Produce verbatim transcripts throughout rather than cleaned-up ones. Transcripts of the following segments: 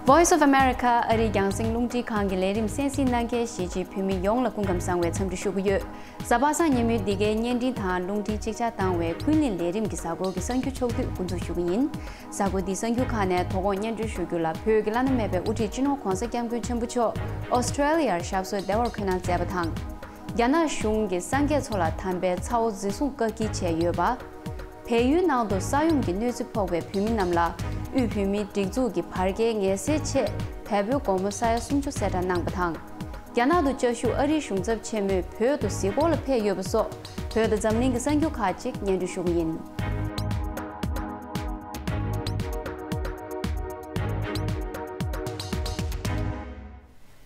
Voice of America ཨ་རིའི་རྒྱང་སྲིང་རླུང་འཕྲིན་ཁང་གི་ལས་རིམ་གསན་གཟིགས་གནང་མཁན་གཞིས་བྱེས་བོད་མི་ཡོངས་ལ་སྐུ་ཁམས་བཟང་བའི་འཚམས་འདྲི་ཞུ་གི་ཡོད། གཟའ་པ་སངས་ཉིན་མོའི་འདི་གའི་བརྙན་འཕྲིན་དང་རླུང་འཕྲིན་གཅིག་ཆ་བཏང་བའི་ཀུན་གླེང་ལས་རིམ་གྱི་གཟའ་འཁོར་གྱི་གསར་འགྱུར་ཕྱོགས་བསྡུས་འགོ་འཛུགས་ཞུ་གི་ཡིན། གཟའ་འཁོར་འདིའི་གསར་འགྱུར་ཁག་ནས་དོ་དགོང་སྙན་སྒྲོན་ཞུ་རྒྱུ་ལ། བོད་ཀྱི་བླ་ན་མེད་པའི་དབུ་ཁྲིད་སྤྱི་ནོར་༧གོང་ས་༧སྐྱབས་མགོན་ཆེན་པོ་མཆོག་ཨོ་སི་ཀྲེ་ལི་ཡར་ཞབས་སོར་བདེ་བར་འཁོད་གནང་མཛད་པ་དང་། རྒྱ་ནག་གཞུང་གིས་སངས་རྒྱས་མཚོ་ལ་དམ་པའི་ཚ་བོ་འཛིན་བཟུང་བཀག་སྐྱིལ་བྱས་ཡོད་པ། བལ་ཡུལ་ནང་དུ་ས་ཡོམ་གྱི་གནོད་འཚེ་ཕོག་པའི་བོད་མི་རྣམས་ལ་དབུས་བོད་མིའི་སྒྲིག་འཛུགས་ཀྱིས་བར་བརྒལ་ངལ་སེལ་ཆེད་བལ་པོའི་སྒོར་མོ་ས་ཡ་སུམ་ཅུ་གསལ་བསྒྲགས་གནང་པ་དང་། རྒྱ་ནག་ཏུ་བཅའ་བཞུགས་ཨ་རིའི་གཞུང་ཚབ་ཆེན་མོས་བོད་དུ་གཟིགས་སྐོར་ལ་ཕེབས་ཡོད་པ་སོགས། བོད་དང་འཛམ་གླིང་གི་གསར་འགྱུར་ཁག་ཅིག་སྙན་སྒྲོན་ཞུ་གི་ཡིན།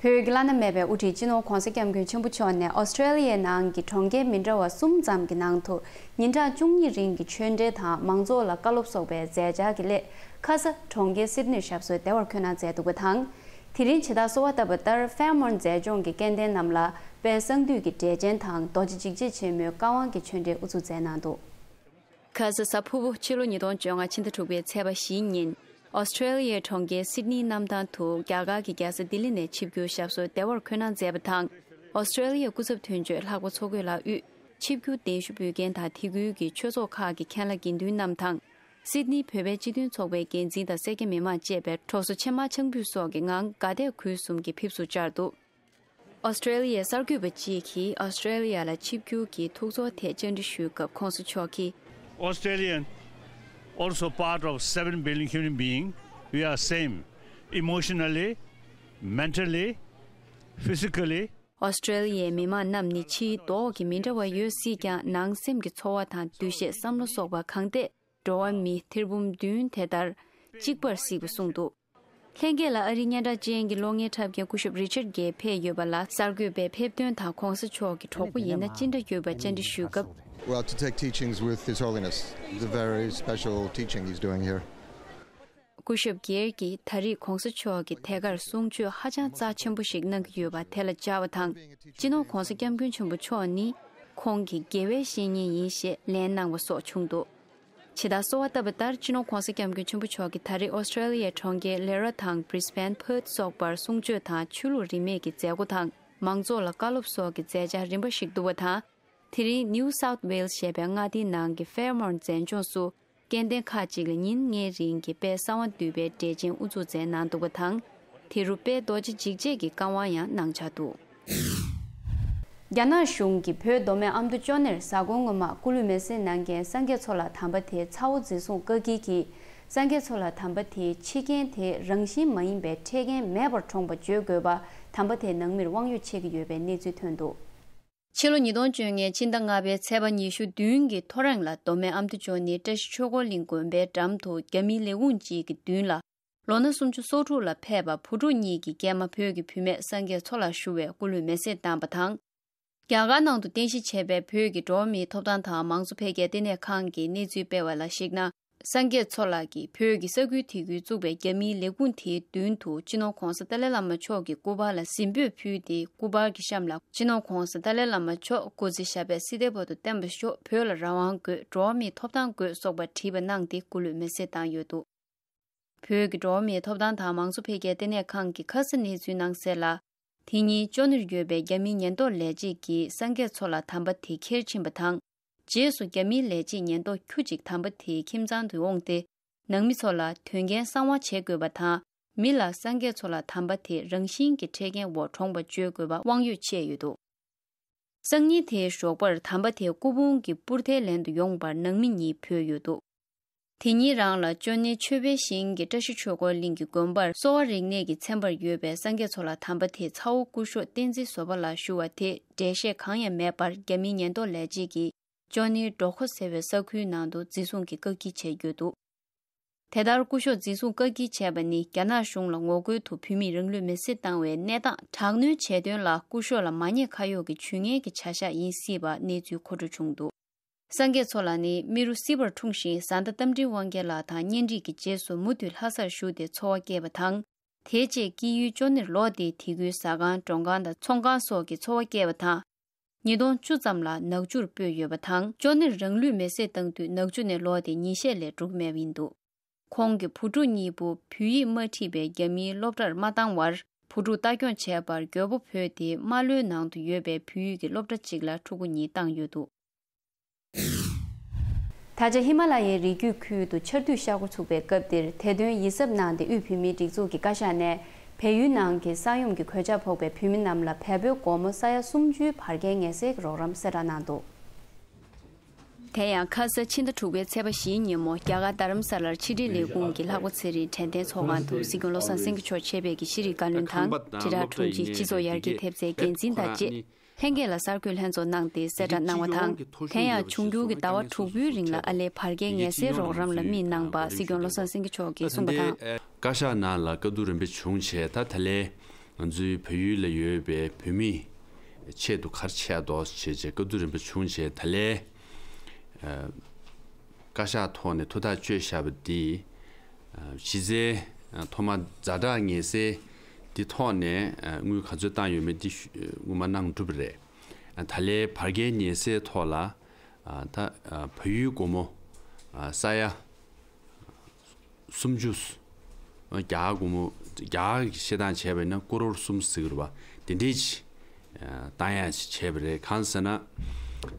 བོད་ཀྱི་བླ་ན་མེད་པའི་དབུ་ཁྲིད་སྤྱི་ནོར་༧གོང་ས་༧སྐྱབས་མགོན་ཆེན་པོ་མཆོག་ནས་ཨོ་སི་ཀྲེ་ལི་ཡའི་ནང་གི་གྲོང་ཁྱེར་མི་འདྲ་བ་གསུམ་ཙམ་གྱི་ནང་དུ་ཉིན་གྲངས་བཅུ་གཉིས་རིང་གི་ཆོས་འབྲེལ་དང་མང་ཚོགས་ལ་བཀའ་སློབ་སོགས་པའི་མཛད་འཆར་གྱི་སླད། ཁ་ས་གྲོང་ཁྱེར་སིད་ནིར་ཞབས་སོར་བདེ་བར་འཁོད་གནང་མཛད་འདུག་པ་དང་། དེ་རིང་ཇི་ལྟར་གསོལ་བ་བཏབ་པ་ལྟར་ཕེར་མོན་མཛེས་ལྗོངས་ཀྱི་སྐལ་ལྡན་རྣམས་ལ་དཔལ་གསང་འདུས་ཀྱི་འབྲས་ཆན་དང་རྡོ་རྗེ་འཇིགས་བྱེད་ཆེན་མོའི་བཀའ་དབང་གི་ཆོས་འབྲེལ་དབུ་འཛུགས་མཛད་གནང་འདུག། ཁ་ས་གཟའ་ཕུར་བུ་ཕྱི་ལོ་ཉིས་སྟོང་བཅོ་ལྔ་ཕྱི་ཟླ་དྲུག་པའི་ཚེས་པ་བཞིའི་ཉིན། ཨོ་སི་ཀྲེ་ལི་ཡའི་གྲོང་ཁྱེར་སིད་ནིའི་གནམ་ཐང་དུ་རྒྱ་གར་གྱི་རྒྱལ་ས་ལྡི་ལི་ནས་ཆིབས་བསྒྱུར་ཞབས་སོར་བདེ་བར་འཁོད་གནང་མཛད་པ་དང་། ཨོ་སི་ཀྲེ་ལི་ཡའི་སྐུ་ཚབ་དོན་གཅོད་ལྷག་པ་མཚོ་རྒོད་ལགས་དབུས་ཆིབས་བསྒྱུར་གདན་ཞུ་ཕུལ་མཁན་དང་། དེ་ཁུལ་གྱི་ཆོས་ཚོགས་ཁག་གི་མཁན་བླ་དགེ་འདུན་རྣམས་དང་། སིད་ནིའི་བོད་པའི་སྤྱི་མཐུན་ཚོགས་པའི་འགན་འཛིན་དང་སེར་སྐྱ་མི་མང་བཅས་པའི་གྲོགས་སུ་ཕྱེ་མར་ཆང་ཕུད་སོགས་ཀྱི་ངང་དགའ་དད་གུས་གསུམ་གྱིས་ཕེབས་བསུ་བཅར་འདུག། ཨོ་སི་ཀྲེ་ལི་ཡའི་གསར་འགོད་པ་གཅིག་གིས་ཨོ་སི་ཀྲེ་ལི་ཡ་ལ་ཆིབས་བསྒྱུར་གྱི་ཐུགས་ཚོར་ཐད་བཅར་འདྲི་ཞུས་སྐབས། ཁོང་ཚོ་མཆོག་གིས། Australian, also part of seven billion human being, we are same emotionally, mentally, physically. ཨོ་སི་ཀྲེ་ལི་ཡའི་མི་མང་རྣམས་ནི་ཕྱིའི་མདོག་གི་མི་འདྲ་བ་ཡོད་སྲིད་ཀྱང་། ནང་སེམས་ཀྱི་ཚོར་བ་དང་འདུ་ཤེས་བསམ་བློ་སོགས་པ་གང་ཐད། འགྲོ་བ་མི་ཐེར་འབུམ་བདུན་དེ་ལྟར་གཅིག་པར་གཟིགས་པ་གསུངས་འདུག། ལྷན་རྒྱས་ལ་ཨ་རིའི་སྙན་གྲགས་ཅན་གྱི་གློག་བརྙན་འཁྲབ་མཁན་སྐུ་ཞབས་རི་ཆར་གྷེ་ཕེབས་ཡོད་པ་ལ། གསར་འགོད་པས་ཕེབས་དོན་དང་ཁོང་ས་མཆོག་གི་གྲོགས་པོ་ཡིན་ན་ཅི་འདྲ་ཡོད་པ་བཅར་འདྲི་ཞུས་སྐབས། Well, to take teachings with His Holiness, the very special teaching he's doing here. སྐུ་ཞབས་གྷེ་གིས་ད་རེས་གོང་ས་མཆོག་གིས་ཐད་ཀར་གསུང་ཆོས་ཧ་ཅང་རྩ་ཆེན་པོ་ཞིག་གནང་གི་ཡོད་པ་དེ་ལ་བཅར་བ་དང་། སྤྱི་ནོར་༧གོང་ས་༧སྐྱབས་མགོན་ཆེན་པོ་མཆོག་ནི་ཁོང་གི་དགེ་བའི་བཤེས་གཉེན་ཡིན་ཞེས་ལན་གནང་བ་སོགས་བྱུང་འདུག། ཇི་ལྟར་གསོལ་བ་བཏབ་པ་ལྟར། སྤྱི་ནོར་༧གོང་ས་༧སྐྱབས་མགོན་ཆེན་པོ་མཆོག་གིས་ད་རེས་ཨོ་སི་ཀྲེ་ལི་ཡའི་གྲོང་ཁྱེར་ལེ་ར་དང་བྷི་རི་སྦན། ཕར་ཐི་སོགས་པར་གསུང་ཆོས་དང་ཆོས་ལུགས་རིས་མེད་ཀྱི་མཛད་སྒོ་དང་། མང་ཚོགས་ལ་བཀའ་སློབ་སོགས་ཀྱི་མཛད་འཆར་རིམ་པ་ཞིག་འདུག་པ་དང་། དེ་རིང་ནིའུ་སའུཐ་ཝེལ་ཞེས་པའི་མངའ་སྡེའི་ནང་གི་ཕེར་མོན་མཛེས་ལྗོངས་སུ། སྐལ་ལྡན་ཁག་ཅིག་ལ་ཉིན་ལྔའི་རིང་གི་དཔལ་གསང་བ་འདུས་པའི་འབྲས་ཆན་དབུ་འཛུགས་མཛད་གནང་འདུག་པ་དང་། དེ་རུ་དཔལ་རྡོ་རྗེ་འཇིགས་བྱེད་ཀྱི་བཀའ་དབང་ཡང་གནང་འཆར་འདུག། རྒྱ་ནག་གཞུང་གིས་བོད་མདོ་སྨད་ཨ་མདོ་ཅོ་ནེར་གཟའ་འཁོར་སྔོན་མ་སྐུ་ལུས་མེར་སྲེག་གནང་མཁན་སངས་རྒྱས་མཚོ་ལ་དམ་པ་དེའི་ཚ་བོ་འཛིན་བཟུང་བཀག་སྐྱིལ་གྱིས། སངས་རྒྱས་མཚོ་ལ་དམ་པ་དེའི་འཆི་རྐྱེན་དེ་རང་བཞིན་མ་ཡིན་པའི་འཕྲལ་རྐྱེན་མེད་པར་གྲོངས་པ་བརྗོད་དགོས་པ། དམ་པ་དེ་ནང་མིར་དབང་ཡོད་ཆེ་གི་ཡོད་པའི་གནས་ཚུལ་ཐོན་འདུག། ཕྱི་ལོ་ཉིས་སྟོང་བཅོ་ལྔའི་ཕྱི་ཟླ་ལྔ་པའི་ཚེས་པ་ཉི་ཤུ་བདུན་གྱི་ཐོ་རངས་ལ་མདོ་སྨད་ཨ་མདོ་ཅོ་ནེ་བཀྲ་ཤིས་ཆོས་འཁོར་གླིང་དགོན་པའི་འགྲམ་དུ་རྒྱ་མིའི་ལས་ཁུངས་གཅིག་གི་མདུན་ལ། ལོ་ན་སུམ་ཅུ་སོ་དྲུག་ལ་ཕེབས་པ་བུ་ཕྲུག་གཉིས་ཀྱི་སྐྱེས་མ་བོད་ཀྱི་བུད་མེད་སངས་རྒྱས་མཚོ་ལ་ཞུ་བའི་སྐུ་ལུས་མེར་སྲེག་བཏང་པ་དང་། རྒྱ་གར་ནང་དུ་རྟེན་གཞི་བྱས་པའི་བོད་ཀྱི་འགྲོ་བ་མིའི་ཐོབ་ཐང་དང་མང་གཙོ་འཕེལ་རྒྱས་ལྟེ་གནས་ཁང་གིས་གནས་ཚུལ་སྤེལ་བ་ལ་གཞིགས་ན། སངས་རྒྱས་མཚོ་ལགས་ཀྱིས་བོད་ཀྱི་ས་ཁུལ་དེ་ཁུལ་བཙུགས་པའི་རྒྱ་མིའི་ལས་ཁུངས་དེའི་མདུན་དུ་སྤྱི་ནོར་༧གོང་ས་ཏཱ་ལའི་བླ་མ་མཆོག་གི་སྐུ་པར་ལ་གཟིམ་སྤོས་ཕུལ་ཏེ། སྐུ་པར་གྱི་གཤམ་ལ། སྤྱི་ནོར་༧གོང་ས་ཏཱ་ལའི་བླ་མ་མཆོག་སྐུ་ཚེ་ཞབས་པད་སྲིད་མཐའི་བར་དུ་བརྟན་པར་ཤོག། བོད་ལ་རང་དབང་དགོས། འགྲོ་བ་མིའི་ཐོབ་ཐང་དགོས་སོགས་པ་བྲིས་པ་གནང་སྟེ་སྐུ་ལུས་མེར་སྲེག་བཏང་ཡོད་འདུག། བོད་ཀྱི་འགྲོ་བ་མིའི་ཐོབ་ཐང་དང་མང་གཙོ་འཕེལ་རྒྱས་ལྟེ་གནས་ཁང་གིས་ཁ་ས་གནས་ཚུལ་གནང་གསལ་ལ། དེ་ཉིན་ཅོ་ནེར་ཡོད་པའི་རྒྱ་མིའི་ཉེན་རྟོག་ལས་བྱེད་ཀྱིས་སངས་རྒྱས་མཚོ་ལ་དམ་པ་དེ་ཁྱེར་ཕྱིན་པ་དང་། རྗེས་སུ་རྒྱ་མིའི་ལས་བྱེད་ཉེན་རྟོག་ཁྱུ་གཅིག་དམ་པ་དེའི་ཁྱིམ་ཚང་དུ་འོངས་ཏེ། ནང་མི་ཚོ་ལ་དོན་རྐྱེན་གསང་བ་བྱེད་དགོས་པ་དང་། མི་ལ་སངས་རྒྱས་མཚོ་ལ་དམ་པ་དེ་རང་བཞིན་གྱི་འཕྲལ་རྐྱེན་འོག་གྲོངས་པ་བརྗོད་དགོས་པ་དབང་ཡོད་ཆེ་ཡོད་འདུག། སང་ཉིན་དེའི་ཞོགས་པར་དམ་པ་དེ་སྐུ་ཕུང་གི་པུར་ཐལ་ལེན་དུ་ཡོང་བར་ནང་མི་གཉིས་བོས་ཡོད་འདུག། དེ་ཉིན་རང་ལ་ཅོ་ནེ་ཆོས་འཕེལ་ཞིང་གི་བཀྲ་ཤིས་ཆོས་འཁོར་གླིང་གི་དགོན་པར་གསོ་བ་རིག་གནས་ཀྱི་ཚན་པར་ཡོད་པའི་སངས་རྒྱས་མཚོ་ལ་དམ་པ་དེའི་ཚ་བོ་སྐུ་ཞབས་བསྟན་འཛིན་བཟོད་པ་ལགས་ཞུ་བ་དེ་འགྲེལ་བཤད་གང་ཡང་མེད་པར་རྒྱ་མིའི་ཉེན་རྟོག་ལས་བྱེད་ཀྱིས་ཅོ་ནེ་འབྲོག་ཁོ་ཟེར་བའི་ས་ཁུལ་ནང་དུ་འཛིན་བཟུང་གིས་བཀག་སྐྱིལ་བྱས་ཡོད་འདུག། དེ་ལྟར་སྐུ་ཞབས་འཛིན་བཟུང་བཀག་སྐྱིལ་བྱས་པ་ནི་རྒྱ་ནག་གཞུང་ལ་ངོ་རྒོལ་དུ་བོད་མིས་རང་ལུས་མེར་སྲེག་བཏང་བའི་གནས་སྟངས་དྲག་གནོན་བྱས་དོན་ལ། སྐུ་ཞབས་ལ་མ་ཉེས་ཁ་གཡོགས་ཀྱི་ཇུས་ངན་གྱི་བྱ་གཞག་ཡིན་སྲིད་པ་གནས་ཚུལ་མཁོ་སྤྲོད་བྱུང་འདུག། སངས་རྒྱས་མཚོ་ལགས་ནི་རྨེ་རུ་སྲིད་པར་འཁྲུངས་ཤིང་། བཟའ་ཟླ་རྟ་མགྲིན་དབང་རྒྱལ་ལགས་དང་གཉེན་སྒྲིག་གི་རྗེས་སུ་མུ་མཐུད་ལྷ་སར་བཞུགས་ཏེ་འཚོ་བ་བསྐྱལ་བ་དང་། དེའི་རྗེས་དཀྱིལ་ཡུལ་ཅོ་ནེར་ལོག་སྟེ་དེ་ཁུལ་ཟ་ཁང་། མགྲོན་ཁང་དང་ཚོང་ཁང་སོགས་ཀྱི་འཚོ་བ་བསྐྱལ་བ་དང་། ཉིས་སྟོང་བཅུ་ཙམ་ལ་ནག་ཆུར་སྤོས་ཡོད་པ་དང་། ཅོ་ནེར་རང་ལུས་མེར་སྲེག་བཏང་དུས་ནག་ཆུ་ནས་ལོག་སྟེ་ཉིན་ཤས་ལས་འགྲོ་གི་མེད་པ་ཡིན་འདུག། ཁོང་གི་བུ་ཕྲུག་གཉིས་པོ་བོད་ཡིག་མ་ཁྲིད་པའི་རྒྱ་མིའི་སློབ་གྲྭར་མ་བཏང་བར། བུ་ཕྲུག་ལྟ་སྐྱོང་བྱས་པར་རྒྱལ་པོ་བོས་ཏེ་རྨ་ལྷོའི་ནང་དུ་ཡོད་པའི་བོད་ཡིག་གི་སློབ་གྲྭ་གཅིག་ལ་ཕྲུ་གུ་གཉིས་བཏང་ཡོད་འདུག། ད་ཆ་ཧི་མ་ལ་ཡའི་རི་རྒྱུད་ཁུལ་དུ་ཆར་དུས་ཤར་འགོ་ཚུགས་པའི་སྐབས་འདིར་དེ་དོན་ཡིད་གཟབ་གནང་སྟེ་དབུས་བོད་མིའི་སྒྲིག་འཛུགས་ཀྱི་བཀའ་ཤག་ནས་བལ་ཡུལ་ནང་གི་ས་ཡོམ་གྱི་གོད་ཆག་ཕོག་པའི་བོད་མི་རྣམས་ལ་བལ་པོའི་སྒོར་མོ་ས་ཡ་སུམ་ཅུའི་བར་བརྒལ་ངལ་སེལ་གྱི་རོགས་རམ་གསལ་བསྒྲགས་གནང་འདུག། དེ་ཡང་ཁ་ས་ཕྱི་ཟླ་དྲུག་པའི་ཚེས་པ་བཞིའི་ཉིན་མོ་རྒྱ་གར་རྡ་རམ་ས་ལར་ཕྱི་དྲིལ་ལས་ཁུངས་ཀྱི་ལྷག་པ་ཚེ་རིང་དྲན་རྟེན་ཚོགས་ཁང་དུ་སྲིད་སྐྱོང་བློ་བཟང་སེང་གེ་མཆོག་ཆེད་ཕེབས་ཀྱིས་ཤེས་རིག་བཀའ་བློན་དང་དྲིལ་བསྒྲགས་དྲུང་ཆེ་སྤྱི་ཚོགས་ཡར་རྒྱས་ཐེབས་རྩའི་འགན་འཛིན་དང་བཅས་ལྷན་རྒྱས་ལ་གསར་འགོད་ལྷན་ཚོགས་གནང་སྟེ་གསལ་བསྒྲགས་གནང་བ་དང་། དེ་ཡང་འབྱུང་འགྱུར་གྱི་ཟླ་བ་དྲུག་པོའི་རིང་ལ་ཨ་ལས་བར་བརྒལ་ངལ་སེལ་རོགས་རམ་ལ་དམིགས་གནང་པ་སྲིད་སྐྱོང་བློ་བཟང་སེང་གེ་མཆོག་གིས་གསུངས་པ་དང་། བཀའ་ཤག་ནང་ལ་བཀའ་བསྡུར་རིམ་པས་བྱུང་བྱས། ད་ད་ལན་ང་ཚོའི་བལ་ཡུལ་ལ་ཡོད་པའི་བོད་མིའི་ཆེད་དུ་ག་རེ་བྱས་འདུག་ཅེས་བྱས་བཀའ་བསྡུར་རིམ་པ་བྱུང་བྱས། ད་ལན་ཨ་བཀའ་ཤག་ཐོག་ནས་ཐུགས་ཐག་གཅོད་བཞག་པ་འདི་ཨ་གཞི་རྩའི་ཨ་ཐོག་མ་ཛ་དྲག་ངལ་སེལ་འདི་ཐོག་ནས་ཨ་དངུལ་ག་ཚོད་བཏང་ཡོད་མེད་འདི་ཞུ་སྔོན་མ་གནང་གྲུབ་པ་རེད། ཨ་ད་ལན་བར་བརྒལ་ངལ་སེལ་ཐོག་ལ་ཨ་ད་ཨ་བལ་ཡུལ་སྒོར་མོ་ཨ་ས་ཡ་སུམ་ཅུ། རྒྱ་གར་སྒོར་མོ་རྒྱ་གར་གྱི་བཤད་སྟངས་བྱས་པ་ཡིན་ན་ཀོ་རོར་གསུམ་ཟེར་གྱི་རེད་པ། དེ་འདྲས་ཅིག་ཨ་བཏང་ཡག་ཅིག་བྱས་པ་རེད། གང་ཟེར་ན།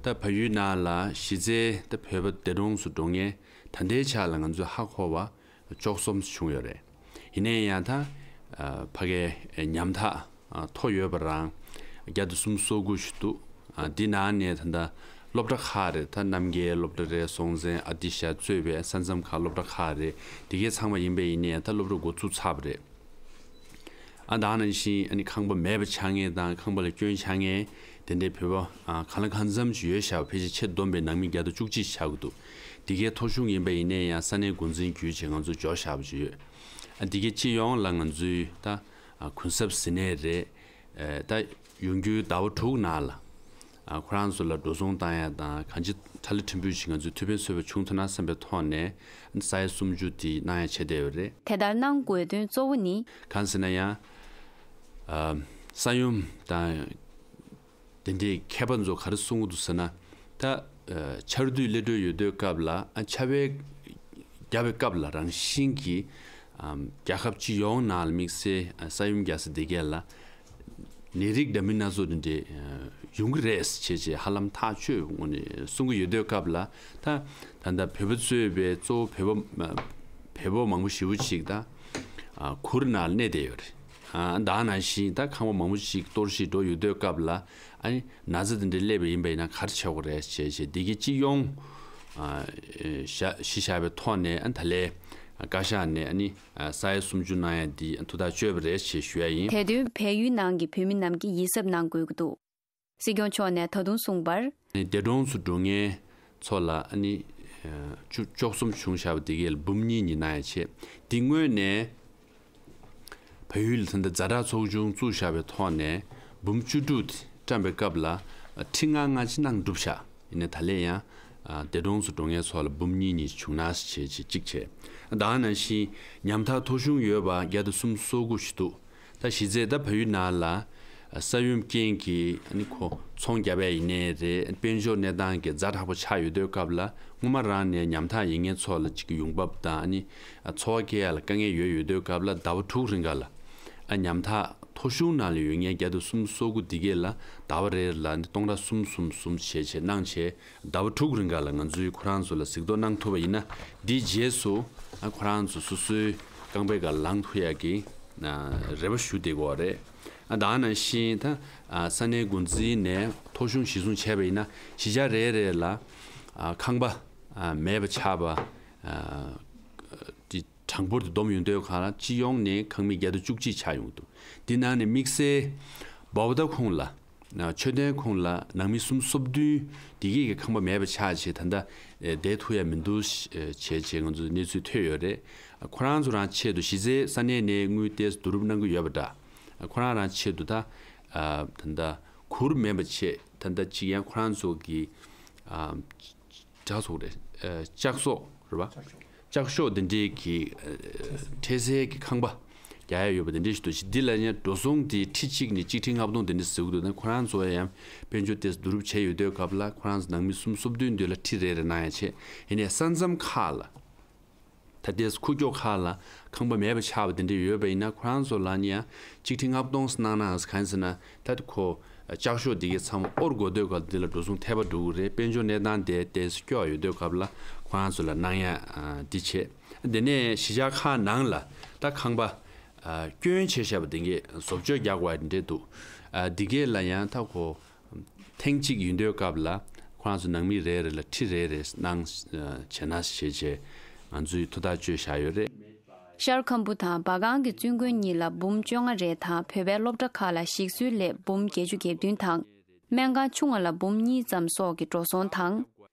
ད་བལ་ཡུལ་ནང་ལ་གཞི་རྩའི་ད་བོད་པ་འདས་གྲོངས་སུ་འགྲོ་མཁན་ད་ལྟའི་ཆ་ལ་ང་ཚོས་ཧ་གོ་བ་བཅུ་གསུམ་བྱུང་ཡོད་རེད། ཡིན་ནའི་ཡང་ད་ཨ་ཕ་གའི་ཉམ་ཐག་ཨ་ཐོ་ཡོད་པ་རང་བརྒྱ་དང་སུམ་ཅུ་སོ་དགུ་ཞིག་འདུག། ཨ་འདི་ནང་ནས་ད་ལྟ་སློབ་གྲྭ་ཁག་རེད། ད་རྣམ་རྒྱལ་སློབ་གྲྭ་རེད། སྲོང་བཙན་ཨ་ཏི་ཤ་གཙོས་པའི་ས་མཚམས་ཁག་སློབ་གྲྭ་ཁག་རེད། དེ་གའི་ཚང་མ་ཡིན་པ་ཡིན་ནའི་ད་སློབ་གྲྭ་འགོ་ཚུགས་ཚར་བ་རེད། ཨ་ད་ནང་བཞིན་ཨ་ནི་ཁང་པ་མེད་པ་ཆགས་མཁན་དང་ཁང་པ་ལ་སྐྱོན་ཆགས་མཁན་དེ་འདྲའི་བོད་པ་ཨ་གང་ལ་གང་འཚམ་ཞིག་ཡོད་ཤག། ཕལ་ཆེར་ཆེད་བསྡོམས་པའི་ནང་མི་བརྒྱ་དང་བཅུ་གཅིག་ཆགས་ཀྱི་འདུག། དེ་གའི་ཐོ་གཞུང་ཡིན་པ་ཡིན་ནའི་ཡང་ས་གནས་འགོ་འཛིན་བརྒྱུད་བྱས་ང་ཚོ་འབྱོར་བཞག་པ་ཅིག་ཡོད། ཨ་འདི་གའི་སྤྱི་ཡོངས་ལ་ང་ཚོའི་ད་ཨ་གུན་གསབ་ཟེར་ནའི་རེད། ཨ་ད་ཡོང་རྒྱུའི་ཟླ་བ་དྲུག་ནང་ལ་ཨ་ཁོ་རང་ཚོ་ལ་འགྲོ་སོང་བཏང་ཡ་དང་གང་ཅི་ཁྲ་ལི་ཕྲན་བུ་ཞིག་ང་ཚོས་ཐུགས་ཕན་གསོས་པ་བྱུང་ཐུབ་ན་བསམ་པའི་ཐོག་ནས་ས་ཡ་སུམ་ཅུ་དེ་གནང་ཡ་བྱས་བསྡད་ཡོད་རེད། དེ་ལྟར་གནང་དགོས་དོན་གཙོ་བོ་ནི། གང་ཟེར་ན་ཡང་ཨ་ས་ཡོམ་དང་དེ་འདྲའི་མཁས་པ་ཚོ་ག་རེ་གསུང་གི་འདུག་ཟེར་ན། ད་ཨ་ཆར་དུས་སླེབས་འགྲོ་ཡོད་དུས་སྐབས་ལ་ཨ་ཆར་པ་བརྒྱབ་པའི་སྐབས་ལ་རང་བཞིན་གྱིས་ཨམ་རྒྱལ་ཁབ་སྤྱི་ཡོངས་ནང་ལ་དམིགས་བསལ་ཨ་ས་ཡོམ་རྒྱག་ས་དེ་གས་ལ་ནད་རིགས་འདྲ་མིན་སྣ་ཚོགས་དེ་འདྲ་ཨ་ཡོང་གི་རེད་ཟེར་བྱས་བྱས་ཧ་ལམ་ཐག་ཆོད་ངོས་ནས་གསུང་གི་ཡོད་དུས་སྐབས་ལ། ད་ད་ལྟ་བོད་པ་གཙོས་པའི་གཙོ་བོ་བོད་པ་བོད་པ་མང་པོ་ཞེ་པོ་ཅིག་ད་ཨ་གུར་ནང་ལ་གནས་བསྡད་ཡོད་རེད། ཨ་ད་ནང་བཞིན་ད་ཁང་པ་མང་པོ་ཞིག་གཏོར་བཤིག་འགྲོ་ཡོད་དུས་སྐབས་ལ་ཨ་ནི་ན་ཚ་དེ་འདྲ་སླེབས་པ་ཡིན་པ་ཡིན་ན་ག་རེ་བྱེད་དགོས་རེད་ཅེས་བྱས་འདི་གའི་སྤྱི་ཡོངས་ཨ་ཨེ་བཞག་གཞི་བཞག་པའི་ཐོག་ནས་ཨ་ད་ལན་བཀའ་ཤག་ནས་ཨ་ནི་ཨ་ས་ཡ་སུམ་ཅུ་གནང་ཡ་འདི་ཐུགས་ཐག་གཅོད་པ་རེད་ཅེས་ཞུ་ཡ་ཡིན། དེ་དོན་བལ་ཡུལ་ནང་གི་བོད་མི་རྣམས་ཀྱིས་ཡིད་གཟབ་གནང་དགོས་ཀྱི་འདུག། སྲིད་སྐྱོང་མཆོག་ནས་ད་དུང་གསུངས་པར། འདས་གྲོངས་སུ་འགྲོ་མཁན་ཚོ་ལ་ཨ་ནི་ཨ་བཅུ་བཅུ་གསུམ་བྱུང་བཞག་པ་དེ་གས་ལ་འབུམ་གཉིས་གཉིས་གནང་ཡ་བྱས། འདི་སྔོན་ནས་བལ་ཡུལ་ལ་ད་ལྟ་ཛ་དྲག་ཚོགས་ཆུང་བཙུགས་བཞག་པའི་ཐོག་ནས་འབུམ་བཅུ་དྲུག་དེ་བཀྲམ་པའི་སྐབས་ལ་ཁྲི་ལྔ་ལྔ་ཅིག་གནང་གྲུབ་བཞག། ཡིན་ནའི་ད་ལན་ཡང་ཨ་འདས་གྲོངས་སུ་འགྲོ་མཁན་ཚོ་ལ་འབུམ་གཉིས་གཉིས་བྱུང་ན་བྱས་བྱས་གཅིག་བྱས། ད་ནང་བཞིན་ཉམ་ཐག་ཐོ་གཞུང་ཡོད་པ་བརྒྱ་དང་སུམ་ཅུ་སོ་དགུ་ཞིག་འདུག། ད་གཞི་རྩའི་ད་བལ་ཡུལ་ནང་ལ་ས་ཡོམ་རྐྱེན་གྱིས་ཨ་ནི་ཁོ་ཚོང་རྒྱབ་ཡ་ཡིན་ནའི་རེད། དཔལ་འབྱོར་གནས་སྟངས་ཀྱི་ཛ་དྲག་པོ་ཆགས་ཡོད་དུས་སྐབས་ལ་སྔོན་མ་རང་ནས་ཉམ་ཐག་ཡིན་མཁན་ཚོ་ལ་ཅིག་གི་ཡོང་འབབ་དང་ཨ་ནི་འཚོ་བ་སྐྱེལ་ཡ་ལ་དཀའ་ངལ་ཡོད་ཡོད་དུས་སྐབས་ལ་ཟླ་བ་དྲུག་རིང་ག་ལ་ཨ་ཉམ་ཐག་ཐོ་གཞུང་ནང་ལ་ཡོད་མཁན་བརྒྱ་དང་སུམ་ཅུ་སོ་དགུ་འདི་གས་ལ་ཟླ་བ་རེ་ལ་ཨ་ནི་སྟོང་ཕྲག་གསུམ་གསུམ་གསུམ་བྱས་བྱས་གནང་བྱས། ཟླ་བ་དྲུག་རིང་ག་ལ་ང་ཚོས་ཁོ་རང་ཚོ་ལ་གཟིགས་རྟོག་གནང་ཐུབ་པ་ཡིན་ན། འདིའི་རྗེས་སུ་ཨ་ཁོ་རང་ཚོ་སོ་སོའི་རྐང་པའི་སྒང་ལངས་ཐུབ་ཡག་གི་ཨ་རེ་བ་ཞུ་བསྡད་ཀྱི་ཡོད་རེད། ཨ་ད་ནང་བཞིན་ད་ཨ་ས་གནས་འགོ་འཛིན་ནས་ཐོ་གཞུང་གཞིར་བཟུང་བྱས་པ་ཡིན་ན་གཞིས་ཆགས་རེ་རེ་ལ་ཨ་ཁང་པ་ཨ་མེད་པ་ཆགས་པ་ཨ་དེ་གྲངས་འབོར་དེ་བསྡོམས་ཡོང་དུས་ག་ལ་སྤྱི་ཡོངས་ནས་ཁང་མིག་བརྒྱ་དང་བཅུ་གཅིག་ཆགས་ཡོང་འདུག། འདི་ནང་ནས་དམིགས་བསལ་བྷོ་ཊ་ཁོངས་ལ། མཆོད་རྟེན་ཁོངས་ལ་ནང་མི་སུམ་ཅུ་སོ་བདུན་འདི་གས་ཀྱི་ཁང་པ་མེད་པ་ཆགས་བྱས་ད་ལྟ་བསྡད་ཐུབ་ཡ་མི་འདུག་བྱས་བྱས་ང་ཚོ་གནས་ཚུལ་ཐོས་ཡོད་རེད། ཁོ་རང་ཚོ་རང་ཆེད་དུ་གཞི་རྩའི་ས་གནས་ནས་དངུལ་ཏོག་ཙམ་བསྡུ་རུབ་གནང་གི་ཡོད་པ་འདྲ། ཁོ་རང་རང་ཆེད་དུ་ད་ད་ལྟ་གུར་མེད་པ་བྱས་ད་ལྟ་གཅིག་ཡང་ཁོ་རང་ཚོ་གི་གྲྭ་ཚོགས་རེད། ཨ་ལྕགས་ཟོག་རེད་པ། ལྕགས་ཤོག་འདི་འདྲའི་གི་ཨ་འཕྲལ་སེལ་གྱི་ཁང་པ་རྒྱག་ཡ་ཡོད་པ་འདི་འདྲའི་ཞིག་འདུག་ཅིང་། འདི་ལ་ཡང་འགྲོ་སོང་དེ་ཁྲི་གཅིག་ནས་གཅིག་ཁྲི་ལྔ་སྟོང་དེ་འདྲ་ཟེར་གྱི་འདུག་ན། ཁོ་རང་ཚོ་ཡང་དཔལ་འབྱོར་དེ་བསྡུ་རུབ་བྱས་ཡོད་དུས་སྐབས་ལ་ཁོ་རང་ཚོ་ནང་མི་སུམ་ཅུ་སོ་བདུན་འདི་ལ་ཁྲི་རེ་རེ་གནང་ཡ་བྱས། ཡིན་ནའི་ས་མཚམས་ཁག་ལ་ ད་ལྟའི་ཁུག་ཀྱོག་ཁག་ལ་ཁང་པ་མེད་པ་ཆགས་པ་དེ་འདྲ་ཡོད་པ་ཡིན་ན། ཁོ་རང་ཚོ་ལ་ནི་ཡང་གཅིག་ཁྲི་ལྔ་སྟོང་གནང་ན་གང་ཟེར་ན། ད་ཁོ་ལྕགས་ཤོག་འདི་གའི་ཚང་མ་དབོར་དགོས་དུས་སྐབས་འདི་ལ་འགྲོ་སོང་འཐད་པ་འགྲོ་གི་རེད། དཔལ་འབྱོར་གནས་སྟངས་དེ་ཏོག་ཙམ་སྐྱོ་བ་ཡོད་དུས་སྐབས་ལ་ཁོ་རང་ཚོ་ལ་གནང་ཡ་འདི་བྱས། དེ་ནས་གཞིས་ཆགས་ཁག་ནང་ལ་ད་ཁང་པ་སྐྱོན་བྱས་བཞག་པ་དེ་གའི་བཟོ་བཅོས་རྒྱག་དགོས་པ་འདྲ་འདུག་འདི་གའི་ལ་ཡང་ད་ཁོ། ཐེངས་གཅིག་ཡིན་དུས་སྐབས་ལ་ཁོ་རང་ཚོ་ནང་མི་རེ་རེ་ལ་ཁྲི་རེ་རེ་གནང་བྱས་ན་ཞེས་བྱས་ང་ཚོས་ཐུགས་ཐག་གཅོད་བཞག་ཡོད་རེད། ཤར་ཁམ་བུ་དང་བ་གང་གི་བཙུན་དགོན་གཉིས་ལ་འབུམ་བཅོ་ལྔ་རེ་དང་། བོད་པའི་སློབ་གྲྭ་ཁག་ལ་ཞིག་གསོའི་སླད་འབུམ་བརྒྱད་ཅུ་གྱ་བདུན་དང་། སྨན་ཁང་ཆུང་བ་ལ་འབུམ་གཉིས་ཙམ་སོགས་ཀྱི་འགྲོ་སོང་དང་།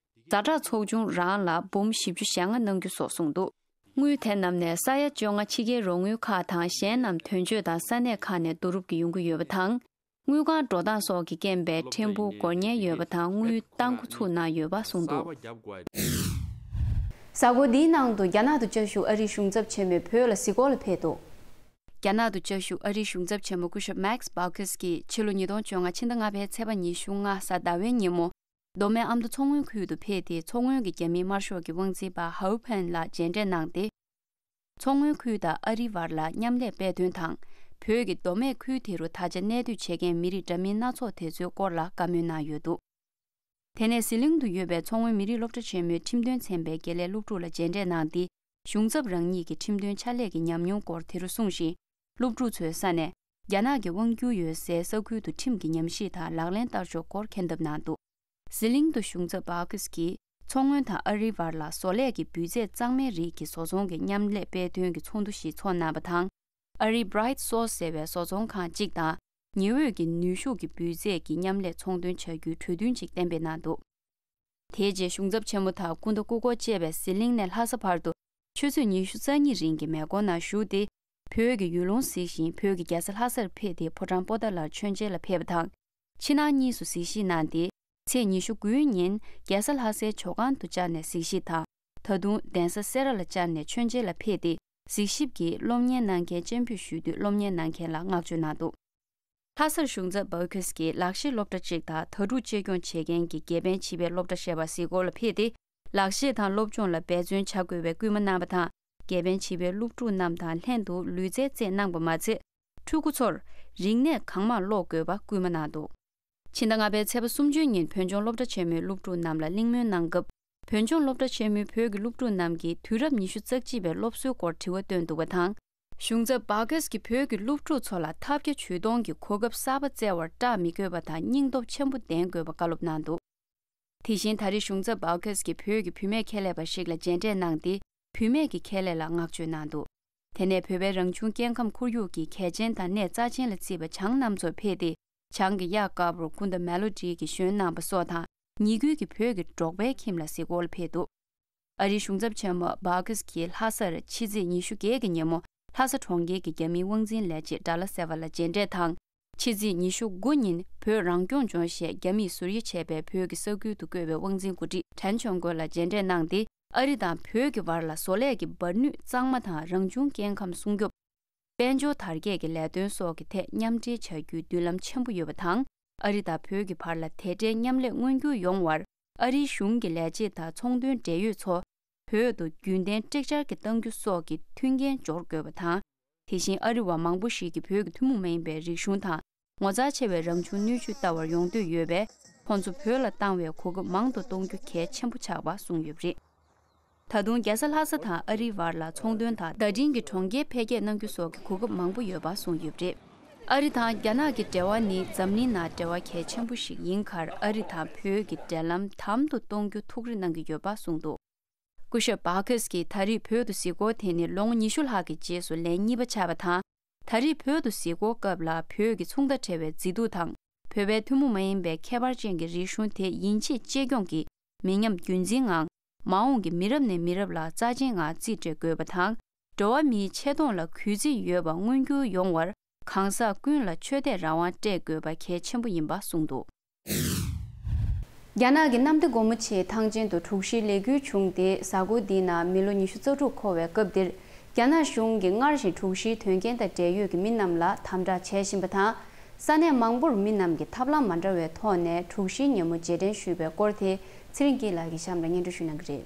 ཛ་དྲག་ཚོགས་ཆུང་རང་ལ་འབུམ་བཞི་བཅུ་ཞེ་ལྔ་གནང་རྒྱུ་སོགས་གསུངས་འདུག་དངུལ་དེ་རྣམས་ནས་ས་ཡ་བཅོ་ལྔ་ཕྱི་རྒྱལ་རོགས་དངུལ་ཁག་དང་། གཞན་རྣམས་དོན་གཅོད་དང་ས་གནས་ཁག་ནས་བསྡུ་རུབ་ཀྱིས་ཡོང་གི་ཡོད་པ་དང་། དངུལ་ཁང་འགྲོ་སྟངས་སོགས་ཀྱི་རྐྱེན་པས་ཕྲན་བུ་འགོར་ཉེན་ཡོད་པ་དང་། དངུལ་གཏང་འགོ་ཚུགས་གནང་ཡོད་པ་གསུངས་འདུག་གཟའ་འཁོར་འདིའི་ནང་དུ་རྒྱ་ནག་ཏུ་བཅའ་བཞུགས་ཨ་རིའི་གཞུང་ཚབ་ཆེན་མོས་བོད་ལ་གཟིགས་སྐོར་ལ་ཕེབས་འདུག་རྒྱ་ནག་ཏུ་བཅའ་བཞུགས་ཨ་རིའི་གཞུང་ཚབ་ཆེན་མོ་སྐུ་ཞབས་Max Baucus གྱིས་ཕྱི་ལོ་ཉིས་སྟོང་བཅོ་ལྔ་ཕྱི་ཟླ་ལྔ་པའི་ཚེས་པ་ཉི་ཤུ་ལྔ་གཟའ་ཟླ་བའི་ཉིན་མོ། མདོ་སྨད་ཨ་མདོ་མཚོ་སྔོན་ཁུལ་དུ་ཕེབས་ཏེ། མཚོ་སྔོན་གྱི་རྒྱ་མིའི་དམར་ཤོག་གི་དབང་འཛིན་པ་ཧའུ་ཕན་ལ་མཇལ་འཕྲད་གནང་སྟེ། མཚོ་སྔོན་ཁུལ་དང་ཨ་རིའི་བར་ལ་མཉམ་ལས་སྤེལ་དོན་དང་། བོད་ཀྱི་མདོ་སྨད་ཁུལ་དེ་རུ་ད་ཆ་གནས་སྡོད་བྱེད་མཁན་མི་རིགས་འདྲ་མིན་སྣ་ཚོགས་དེ་ཚོའི་སྐོར་ལ་བཀའ་མོལ་གནང་ཡོད་འདུག་དེ་ནས་ཟི་ལིང་དུ་ཡོད་པའི་མཚོ་སྔོན་མི་རིགས་སློབ་གྲྭ་ཆེན་མོའི་ཁྲིམས་དོན་ཚན་པའི་དགེ་ལས་སློབ་ཕྲུག་ལ་མཇལ་འཕྲད་གནང་སྟེ། གཞུང་ཚབ་རང་ཉིད་ཀྱི་ཁྲིམས་དོན་ཕྱག་ལས་ཀྱི་ཉམས་མྱོང་སྐོར་དེ་རུ་གསུངས་ཤིང་། སློབ་ཕྲུག་ཚོའི་ས་ནས་རྒྱ་ནག་གི་དབང་སྒྱུར་ཡོད་སའི་ས་ཁུལ་དུ་ཁྲིམས་ཀྱི་ཉམས་ཞིབ་དང་ལག་ལེན་བསྟར་ཕྱོགས་སྐོར་མཁྱེན་ཐབས་གནང་འདུག་ཟི་ལིང་དུ་གཞུང་ཚབ་Baucus གྱིས་མཚོ་སྔོན་དང་ཨ་རིའི་བར་ལ་བཟོ་ལས་ཀྱི་འབུལ་རྫས་གཙང་མའི་རིགས་ཀྱི་བཟོ་ཚོང་གི་མཉམ་ལས་སྤེལ་དོན་གྱི་ཚོགས་འདུ་ཞིག་ཚོགས་གནང་བ་དང་། ཨ་རིའི་Bright Source ཟེར་བའི་བཟོ་ཚོང་ཁང་གཅིག་དང་། ཉི་འོད་ཀྱི་ནུས་ཤུགས་ཀྱི་འབུལ་རྫས་ཀྱི་མཉམ་ལས་ཚོང་དོན་བྱ་རྒྱུའི་གྲོས་མཐུན་ཅིག་གཏན་འབེབས་གནང་འདུག་དེའི་རྗེས་གཞུང་ཚབ་ཆེན་མོ་དང་སྐུ་ཟླ་སྐུ་འཁོར་བཅས་པས་ཟི་ལིང་ནས་ལྷ་ས་བར་དུ་ཆུ་ཚོད་ཉི་ཤུ་རྩ་གཉིས་རིང་གི་མེ་འཁོར་ནང་བཞུགས་ཏེ། བོད་ཀྱི་ཡུལ་ལུང་གཟིགས་ཤིང་། བོད་ཀྱི་རྒྱལ་ས་ལྷ་སར་ཕེབས་ཏེ། ཕོ་བྲང་པོ་ཏཱ་ལར་མཆོད་མཇལ་ལ་ཕེབས་པ་དང་། ཕྱི་ནང་གཉིས་སུ་གཟིགས་ཞིབ་གནང་སྟེ། ཚེས་ཉི་ཤུ་དགུའི་ཉིན་རྒྱལ་ས་ལྷ་སའི་ཇོ་ཁང་དུ་བཅར་ནས་གཟིགས་ཞིབ་དང་། ད་དུང་གདན་ས་སེ་ར་ལ་བཅར་ནས་མཆོད་མཇལ་ལ་ཕེབས་ཏེ། གཟིགས་ཞིབ་ཀྱིས་སློབ་གཉེར་གནང་མཁན་སྤྱན་འབུལ་ཞུས་དུས། སློབ་གཉེར་གནང་མཁན་ལ་བསྔགས་བརྗོད་གནང་འདུག་ལྷ་སར་གཞུང་ཚབ་Baucus གྱིས་ལག་ཤེས་སློབ་གྲྭ་གཅིག་དང་། དྭ་ཕྲུག་གཅེས་སྐྱོང་བྱེད་མཁན་གྱི་དགེ་ཕན་བྱིས་པའི་སློབ་གྲྭ་ཞེས་པ་གཟིགས་སྐོར་ལ་ཕེབས་ཏེ། ལག་ཤེས་དང་སློབ་སྦྱོང་ལ་འབད་བརྩོན་བྱ་དགོས་པའི་སྐུལ་མ་གནང་བ་དང་། དགེ་ཕན་བྱིས་པའི་སློབ་ཕྲུག་རྣམས་དང་ལྷན་དུ་ལུས་རྩལ་རྩེད་གནང་པ་མ་ཚད། ཕྲུ་གུ་ཚོར་རིག་གནས་གང་མང་ཀློག་དགོས་པ་སྐུལ་མ་གནང་འདུག་ཕྱི་ཟླ་ལྔ་པའི་ཚེས་པ་སུམ་ཅུ་ཉིན་བོད་ལྗོངས་སློབ་གྲྭ་ཆེན་མོའི་སློབ་ཕྲུག་རྣམས་ལ་གླེང་མོལ་གནང་སྐབས། བོད་ལྗོངས་སློབ་གྲྭ་ཆེན་མོའི་བོད་ཀྱི་སློབ་ཕྲུག་རྣམས་ཀྱིས་དུས་རབས་ཉི་ཤུ་རྩ་གཅིག་པའི་སློབ་གསོའི་སྐོར་དྲི་བ་བཏོན་འདུག་པ་དང་། གཞུང་ཚབ་Baucus གྱིས་བོད་ཀྱི་སློབ་ཕྲུག་ཚོ་ལ་ཐབས་བརྒྱ་ཇུས་སྟོང་གིས་གོ་སྐབས་གསར་པ་བཙལ་བར་སྐྲག་མི་དགོས་པ་དང་། སྙིང་སྟོབས་ཆེན་པོ་ལྡན་དགོས་པ་བཀའ་སློབ་གནང་འདུག་དེ་བཞིན་ད་རེས་གཞུང་ཚབ་Baucus གྱིས་བོད་ཀྱི་བུད་མེད་ཁྱད་ལས་པ་ཞིག་ལ་མཇལ་འཕྲད་གནང་སྟེ། བུད་མེད་ཀྱི་ཁྱད་ལས་ལ་བསྔགས་བརྗོད་གནང་འདུག་དེ་ནས་བོད་པའི་རང་བྱུང་སྐྱེ་ཁམས་ཁོར་ཡུག་གི་གལ་ཆེན་དང་གནས་རྩ་ཆེན་ལ་བརྩིས་པ་བྱང་རྣམ་ཚོར་ཕེབས་ཏེ། བྱང་གི་གཡག་དཀར་པོར་སྐུ་ཟླ་མེ་ལོ་ཌི་གིས་ཞོན་གནང་པ་སོགས་དང་། ཉིན་དགུན་གྱི་བོད་ཀྱི་འབྲོག་པའི་ཁྱིམ་ལ་གཟིགས་སྐོར་ལ་ཕེབས་འདུག་ཨ་རིའི་གཞུང་ཚབ་ཆེན་མོ་Baucus གྱིས་ལྷ་སར་ཕྱི་ཚེས་ཉི་ཤུ་བརྒྱད་ཀྱི་ཉིན་མོ་ལྷ་ས་གྲོང་ཁྱེར་གྱི་རྒྱ་མིའི་དབང་འཛིན་ལས་བྱེད་ཌ་ལ་སེ་ཝ་ལ་མཇལ་འཕྲད་དང་། ཕྱི་ཚེས་ཉི་ཤུ་དགུ་ཉིན་བོད་རང་སྐྱོང་ལྗོངས་ཞེས་རྒྱ་མིས་ཟུར་དབྱེ་བྱས་པའི་བོད་ཀྱི་ས་ཁུལ་དུ་བསྐོས་པའི་དབང་འཛིན་འགོ་ཁྲིད་ཁྲན་ཆོན་ཀོན་ལ་མཇལ་འཕྲད་གནང་སྟེ། ཨ་རི་དང་བོད་ཀྱི་བར་ལ་བཟོ་ལས་ཀྱི་འབར་ནུས་གཙང་མ་དང་། རང་བྱུང་སྐྱེ་ཁམས་སྲུང་སྐྱོབ། དཔལ་འབྱོར་དར་རྒྱས་ཀྱི་ལས་དོན་སོགས་ཀྱི་ཐད་མཉམ་འབྲེལ་བྱ་རྒྱུའི་མདུན་ལམ་ཆེན་པོ་ཡོད་པ་དང་། ཨ་རི་དང་བོད་ཀྱི་བར་ལ་དེ་འདྲའི་མཉམ་ལས་མངོན་འགྱུར་ཡོང་བར། ཨ་རིའི་གཞུང་གི་ལས་བྱེད་དང་ཚོང་དོན་འབྲེལ་ཡོད་ཚོ་བོད་དུ་རྒྱུན་གཏན་ཀྲིག་ཅར་གྱི་གཏང་རྒྱུ་སོགས་ཀྱི་མཐུན་རྐྱེན་སྦྱོར་དགོས་པ་དང་། དེ་བཞིན་ཨ་རི་བ་མང་པོ་ཞིག་གིས་བོད་ཀྱི་ཐུན་མོང་མ་ཡིན་པའི་རིག་གཞུང་དང་། ངོ་མཚར་ཆེ་བའི་རང་བྱུང་སྣོད་བཅུད་ལྟ་བར་ཡོང་འདོད་ཡོད་པས། ཁོང་ཚོ་བོད་ལ་བཏང་བའི་གོ་སྐབས་མང་དུ་གཏོང་རྒྱུ་གལ་ཆེན་པོ་ཆགས་པ་གསུངས་ཡོད་པ་རེད། ད་དུང་རྒྱལ་ས་ལྷ་ས་དང་ཨ་རིའི་བར་ལ་ཚོང་དོན་དང་བརྡ་འཕྲིན་གྱི་གྲོང་ཁྱེར་འཕེལ་རྒྱས་གནང་རྒྱུ་སོགས་ཀྱི་གོ་སྐབས་མང་པོ་ཡོད་པ་གསུངས་ཡོད་པ་རེད། ཨ་རི་དང་རྒྱ་ནག་གི་འབྲེལ་བ་ནི་འཛམ་གླིང་ནང་འབྲེལ་བ་གལ་ཆེན་པོ་ཞིག་ཡིན་ཁར། ཨ་རི་དང་བོད་ཀྱི་འབྲེལ་ལམ་དམ་དུ་གཏོང་རྒྱུ་ཐུགས་རེ་གནང་གི་ཡོད་པ་གསུངས་འདུག་སྐུ་ཞབས་Baucus གྱིས་ད་རེས་བོད་དུ་གཟིགས་སྐོར་དེ་ནི་ལོ་ངོ་ཉི་ཤུ་ལྷག་གི་རྗེས་སུ་ལན་གཉིས་པ་ཆགས་པ་དང་། ད་རེས་བོད་དུ་གཟིགས་སྐོར་སྐབས་ལ་བོད་ཀྱི་མཚུངས་ཟླ་བྲལ་བའི་མཛེས་སྡུག་དང་། བོད་པའི་ཐུན་མོང་མ་ཡིན་པའི་ཁྱད་པར་ཅན་གྱི་རིག་གཞུང་དེ་ཡིན་ཕྱིར་གཅེས་སྐྱོང་གིས་མི་ཉམས་རྒྱུན་འཛིན་ངང་། མ་འོངས་ཀྱི་མི་རབས་ནས་མི་རབས་ལ་རྩ་ཆེན་ངང་རྩིས་སྤྲོད་དགོས་པ་དང་། འགྲོ་བ་མིའི་ཆེ་མཐོང་ལ་གུས་བརྩི་ཡོད་པ་མངོན་འགྱུར་ཡོང་བར། གང་ཟག་ཀུན་ལ་ཆོས་དད་རང་དབང་སྤྲད་དགོས་པ་གལ་ཆེན་པོ་ཡིན་པ་གསུངས་འདུག་རྒྱ་ནག་གི་གནམ་བདེ་སྒོ་མོ་ཆེའི་ཐང་ཆེན་དུ་དྲུག་བཞིའི་ལས་འགུལ་བྱུང་སྟེ། གཟའ་འཁོར་འདིའི་ནང་མི་ལོ་ཉི་ཤུ་རྩ་དྲུག་འཁོར་བའི་སྐབས་འདིར། རྒྱ་ནག་གཞུང་གིས་སྔར་བཞིན་དྲུག་བཞིའི་དོན་རྐྱེན་དང་འབྲེལ་ཡོད་ཀྱི་མི་རྣམས་ལ་དམ་དྲག་བྱེད་བཞིན་པ་དང་། ས་གནས་མང་པོར་མི་རྣམས་ཀྱིས་ཐབས་ལམ་མ་འདྲ་བའི་ཐོག་ནས་དྲུག་བཞིའི་ཉིན་མོ་རྗེས་དྲན་ཞུས་པའི་སྐོར་དེ་ཚེ་རིང་སྐྱིད་ལགས་ཀྱིས་གཤམ་ལ་སྙན་སྒྲོན་ཞུ་གནང་གི་རེད།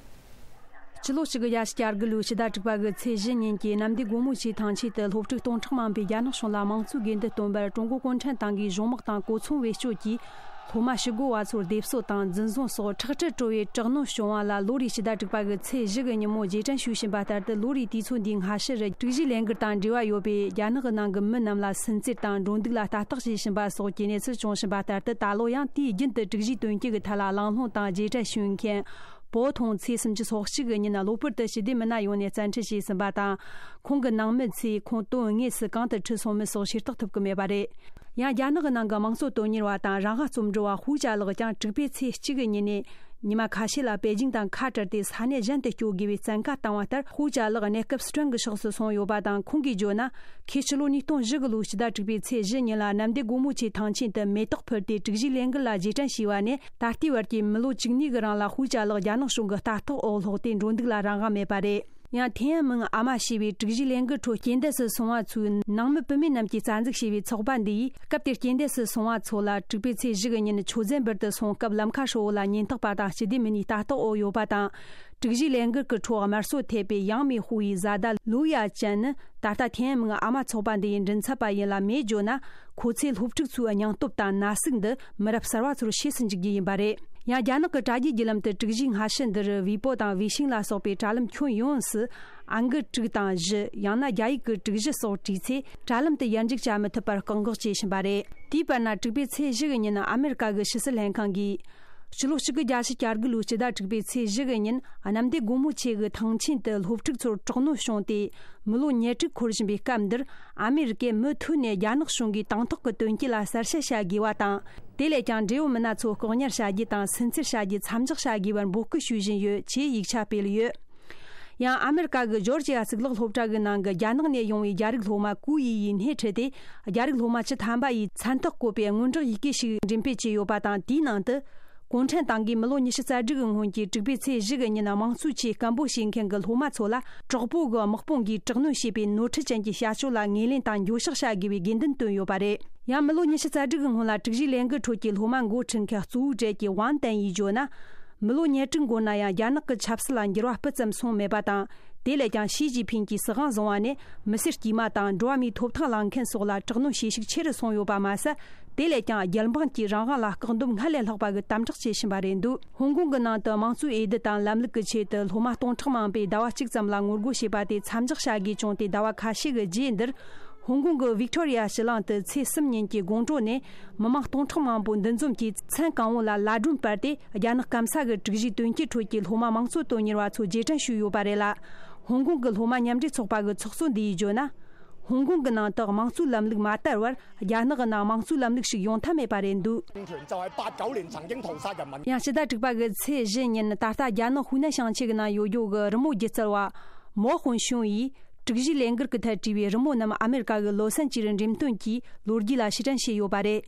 ཕྱི་ལོ་གཅིག་དགུ་བརྒྱ་ཞིག་བརྒྱད་དགུ་ལོའི་ཕྱི་ཟླ་དྲུག་པ་གི་ཚེས་བཞི་ཉིན་གྱི་གནམ་བདེ་སྒོ་མོ་ཆེའི་ཐང་ཆེན་དུ་སློབ་ཕྲུག་སྟོང་ཕྲག་མང་པོས་རྒྱ་ནག་གཞུང་ལ་དམངས་གཙོའི་དགོས་འདུན་བཏོན་པར། ཀྲུང་གོ་གུང་ཁྲན་ཏང་གིས་གཞུང་དམག་དང་གོ་མཚོན་བེད་སྤྱོད་ཀྱིས་སློབ་མ་ཞི་རྒོལ་བ་ཚོར་སྡེབ་གསོད་དང་འཛིན་བཟུང་སོགས་ཁྲག་དྲི་བྲོ་བའི་དྲག་གནོན་བྱུང་བ་ལ། ལོ་རེའི་ཕྱི་ཟླ་དྲུག་པ་གི་ཚེས་བཞི་གི་ཉིན་མོ་རྗེས་དྲན་ཞུ་བཞིན་པ་ལྟར་དུ། ལོ་རེའི་དུས་ཚོད་འདིའི་སྔ་ཕྱི་རུ་དྲུག་བཞིའི་ལས་འགུལ་དང་འབྲེལ་བ་ཡོད་པའི་རྒྱ་ནག་གི་ནང་གི་མི་རྣམས་ལ་སུན་གཙེར་དང་འགྲོ་འདུག་ལ་ལྟ་རྟོག་བྱེད་བཞིན་པ་སོགས་ཀྱི་གནས་ཚུལ་བྱུང་བཞིན་པ་ལྟར་དུ། ད་ལོ་ཡང་དུས་རྒྱུན་དུ་དྲུག་བཞིའི་དོན་རྐྱེན་གྱི་ཐད་ལ་གླེང་སློང་དང་རྗེས་དྲན་ཞུ་མཁན། བོད་ཐོག་ཚེས་སུམ་ཅུ་སོ་གཅིག་གི་ཉིན་གློ་བུར་དུ་སྤྱི་བདེ་མི་སྣ་ཡོངས་ནས་བཙན་ཁྲིད་བྱས་ཟིན་པ་དང་། ཁོང་གི་ནང་མི་ཚོས་ཁོང་དོན་དངོས་སུ་གང་དུ་ཁྲིད་སོང་མིན་སོགས་ཤེས་རྟོགས་ཐུབ་ཀྱི་མེད་པ་རེད། ཡང་རྒྱ་ནག་གི་ནང་གི་དམངས་གཙོ་དོན་གཉེར་བ་དང་རང་དབང་རྩོམ་འབྲི་བ་ཧུའུ་ཅཱ་ལགས་ཀྱང་དྲུག་པའི་ཚེས་གཅིག་གི་ཉིན་ནས་ཉི་མ་ཁ་ཤས་ལ་པེ་ཅིང་དང་ཁ་བྲལ་ཏེ་ས་གནས་གཞན་དུ་སྐྱོད་དགོས་པའི་བཙན་བཀའ་བཏང་བ་ལྟར། ཧུའུ་ཅཱ་ལགས་གནས་སྐབས་སི་ཁྲོན་གྱི་ཕྱོགས་སུ་སོང་ཡོད་པ་དང་། ཁོང་གིས་བརྗོད་ན། ཁོས་ཕྱི་ལོ་ཉིས་སྟོང་བཞི་གི་ལོའི་ཕྱི་ཟླ་དྲུག་པའི་ཚེས་བཞི་ཉིན་ལ་གནམ་བདེ་སྒོ་མོ་ཆེའི་ཐང་ཆེན་དུ་མེ་ཏོག་ཕུལ་ཏེ་དྲུག་བཞིའི་ལས་འགུལ་ལ་རྗེས་དྲན་ཞུས་པ་ནས་ད་ལྟའི་བར་གྱི་མི་ལོ་བཅུ་གཉིས་ཀྱི་རིང་ལ། ཧུའུ་ཅཱ་ལགས་རྒྱ་ནག་གཞུང་གི་ལྟ་རྟོག་འོག་ལྷུང་སྟེ་འགྲོ་འདུག་ལ་རང་དབང་མེད་པ་རེད། ཡང་ཐེན་ཨན་མིང་ཨ་མ་ཞེས་པའི་དྲུག་བཞིའི་ལས་འགུལ་ཁྲོད་རྐྱེན་འདས་སུ་སོང་བ་ཚོའི་ནང་མི་བུད་མེད་རྣམས་ཀྱིས་རྩ་འཛུགས་བྱས་པའི་ཚོགས་པ་འདི་ཡིས། སྐབས་དེར་རྐྱེན་འདས་སུ་སོང་བ་ཚོ་ལ་དྲུག་པའི་ཚེས་བཞི་གི་ཉིན་མཆོད་རྫས་འབུལ་དུ་སོང་སྐབས། ལམ་ཁ་ཧྲིལ་བོ་ལ་ཉེན་རྟོག་པ་དང་སྤྱི་བདེ་མི་སྣའི་ལྟ་རྟོག་འོག་ཡོད་པ་དང་། དྲུག་བཞིའི་ལས་འགུལ་གྱི་ཁྲོད་དམར་གསོད་ཐེབས་པའི་ཡང་མིའི་ཧུའུ་ཡི་བཟའ་ཟླ་ལུའུ་ཡ་ཅན་ནི། ད་ལྟ་ཐེན་ཨན་མིང་ཨ་མ་ཚོགས་པ་འདི་ཡི་མགྲིན་ཚབ་པ་ཡིན་ལ། མོས་བརྗོད་ན། ཁོ་ཚོས་སློབ་ཕྲུག་ཚོའི་སྙིང་སྟོབས་དང་ན་ཟུག་འདི་མི་རབས་གསར་བ་ཚོར་ཤེས་སུ་འཇུག་རྒྱུ་ཡིན་པ་རེད། ཡང་རྒྱ་ནག་གི་དྲ་རྒྱའི་བརྒྱུད་ལམ་དུ་དྲུག་བཞིའི་སྔ་ཕྱི་འདིར་ཝི་པོ་དང་ཝེ་ཤིང་ལ་སོགས་པའི་དྲ་ལམ་ཁྱོན་ཡོངས་སུ་ཨང་ཀི་དྲུག་དང་བཞི། ཡང་ན་རྒྱ་ཡིག་གི་དྲུག་བཞི་སོགས་བྲིས་ཚེ། དྲ་ལམ་དུ་ཡར་འཇུག་བྱ་མི་ཐུབ་པར་བཀག་འགོག་བྱེད་བཞིན་པ་རེད། དེའི་བར་ན། དྲུག་པའི་ཚེས་བཞི་གི་ཉིན་ཨ་མེ་རི་ཀ་གི་ཕྱི་སྲིད་ལྷན་ཁང་གིས། ཕྱི་ལོ་གཅིག་དགུ་བརྒྱད་ཅུ་གྱ་དགུ་ལོའི་ཕྱི་ཟླ་དྲུག་པའི་ཚེས་བཞི་གི་ཉིན། གནམ་བདེ་སྒོ་མོ་ཆེ་གི་ཐང་ཆེན་དུ་སློབ་ཕྲུག་ཚོར་དྲག་གནོན་བྱུང་སྟེ། མི་ལོ་ཉེར་དྲུག་འཁོར་བཞིན་པའི་སྐབས་འདིར། ཨ་མེ་རི་ཀས་མུ་མཐུད་ནས་རྒྱ་ནག་གཞུང་གིས་དང་ཐོག་གི་དོན་རྐྱེན་ལ་གསལ་བཤད་བྱ་དགོས་པ་དང་། དེ་ལས་ཀྱང་། འབྲེལ་ཡོད་མི་སྣ་ཚོ་བཀག་ཉར་བྱ་རྒྱུ་དང་། སུན་གཙེར་བྱ་རྒྱུ་མཚམས་འཇོག་བྱ་དགོས་པར་འབོད་སྐུལ་ཞུ་བཞིན་ཡོད། ཅེས་ཡིག་ཆ་སྤེལ་ཡོད། ཡང་ཨ་མེ་རི་ཀ་གི་ཇོར་ཇི་ཡ་གཙུག་ལག་སློབ་གྲྭ་གི་ནང་གི་རྒྱ་ནག་ནས་ཡོང་བའི་རྒྱ་རིགས་སློབ་མ་ཀུའུ་ཡི་ཡིས་སྣེ་ཁྲིད་དེ། རྒྱ་རིགས་སློབ་མ་བཅུ་ཐམ་པ་ཡིས་མཚན་རྟགས་བཀོད་པའི་སྔོན་འགྲོ་ཡི་གེ་ཞིག་འགྲེམས་སྤེལ་བྱས་ཡོད་པ་དང་། དེའི་ནང་དུ། གུང་ཁྲན་ཏང་གིས་མི་ལོ་ཉི་ཤུ་རྩ་དྲུག་གི་སྔོན་གྱི་དྲུག་པའི་ཚེས་བཞི་གི་ཉིན། དམངས་གཙོའི་ཆེད་སྐད་འབོད་བྱེད་མཁན་གྱི་སློབ་མ་ཚོ་ལ། དྲག་པོ་གི་དམག་དཔུང་གིས་དྲག་གནོན་བྱས་པའི་ནོར་འཁྲུལ་ཅན་གྱི་བྱ་སྤྱོད་ལ་ངོས་ལེན་དང་འགྱོད་བཤགས་བྱ་དགོས་པའི་དགོས་འདུན་བཏོན་ཡོད་པ་རེད། ཡང་མི་ལོ་ཉི་ཤུ་རྩ་དྲུག་གི་སྔོན་ལ། དྲུག་བཞིའི་ལས་འགུལ་ཁྲོད་ཀྱི་སློབ་མ་འགོ་ཁྲིད་མཁན་གཙོ་བོའི་གྲས་ཀྱི་ཝང་ཏན་ཡིས་བརྗོད་ན། མི་ལོ་ཉེར་དྲུག་འགོར་ན་ཡང་རྒྱ་ནག་གི་ཆབ་སྲིད་ལ་འགྱུར་བ་སྤུ་ཙམ་སོང་མེད་པ་དང་། དེ་ལས་ཀྱང་ཞི་ཅིན་ཕིང་གིས་སྲིད་དབང་བཟུང་བ་ནས། མི་སེར་དཀྱུས་མ་དང་འགྲོ་བ་མིའི་ཐོབ་ཐང་ལེན་མཁན་སོགས་ལ་དྲག་གནོན་བྱེད་ཤུགས་ཆེ་རུ་སོང་ཡོད་པ་མ་ཟད། དེ་ལས་ཀྱང་རྒྱལ་འབངས་ཀྱི་རང་དབང་ལ་བཀག་སྡོམ་སྔར་ལས་ལྷག་པ་གི་དམ་དྲག་བྱེད་བཞིན་པ་རེད་འདུག་ཧོང་ཀོང་གི་ནང་དུ་དམངས་གཙོའི་འོས་བསྡུ་དང་ལམ་ལུགས་ཀྱི་ཆེད་དུ། སློབ་མ་སྟོང་ཕྲག་མང་པོས་ཟླ་བ་གཅིག་ཙམ་ལ་ངོ་རྒོལ་བྱས་པ་དེ་མཚམས་འཇོག་བྱ་དགོས་བྱུང་སྟེ། ཟླ་བ་ཁ་ཤས་ཀྱི་རྗེས་འདིར། ཧོང་ཀོང་གི་ཝིག་ཏོ་རི་ཡ་ཕྱི་གླིང་དུ་ཚེས་གསུམ་ཉིན་གྱི་དགོང་དྲོ་ནས། མི་མང་སྟོང་ཕྲག་མང་པོ་འདུ་འཛོམས་ཀྱིས་མཚན་གང་བོ་ལ་ལ་སྒྲོན་སྤར་ཏེ། རྒྱ་ནག་སྐམ་ས་གི་དྲུག་བཞིའི་དོན་རྐྱེན་ཁྲོད་ཀྱི་སློབ་མ་དམངས་གཙོ་དོན་གཉེར་བ་ཚོར་རྗེས་དྲན་ཞུས་ཡོད་པ་རེད་ལ། ཧོང་ཀོང་གི་སློབ་མ་མཉམ་འབྲེལ་ཚོགས་པ་གི་ཚོགས་གཙོ་འདི་ཡིས་བརྗོད་ན། ཧོང་ཀོང་གི་ནང་དུ་དམངས་གཙོའི་ལམ་ལུགས་མ་དར་བར། རྒྱ་ནག་གི་ནང་དམངས་གཙོའི་ལམ་ལུགས་ཤིག་ཡོང་ཐབས་མེད་པ་རེད་འདུག་ཡང་ཕྱི་ཟླ་དྲུག་པ་གི་ཚེས་བཞི་ཉིན། ད་ལྟ་རྒྱ་ནག་ཧུའུ་ནན་ཞིང་ཆེན་གྱི་ནང་ཡོད་རྒྱུ་གི་རི་མོ་སྒྱུ་རྩལ་བ་མོ་ཧོན་ཤུང་ཡིས། དྲུག་བཞིའི་ལས་འགུལ་གྱི་ཐད་བྲིས་པའི་རི་མོ་རྣམས་ཨ་མེ་རི་ཀ་གི་ལོ་སན་ཅི་རུ་འགྲེམས་སྟོན་གྱི་ལོ་རྒྱུས་ལ་ཕྱིར་དྲན་བྱས་ཡོད་པ་རེད།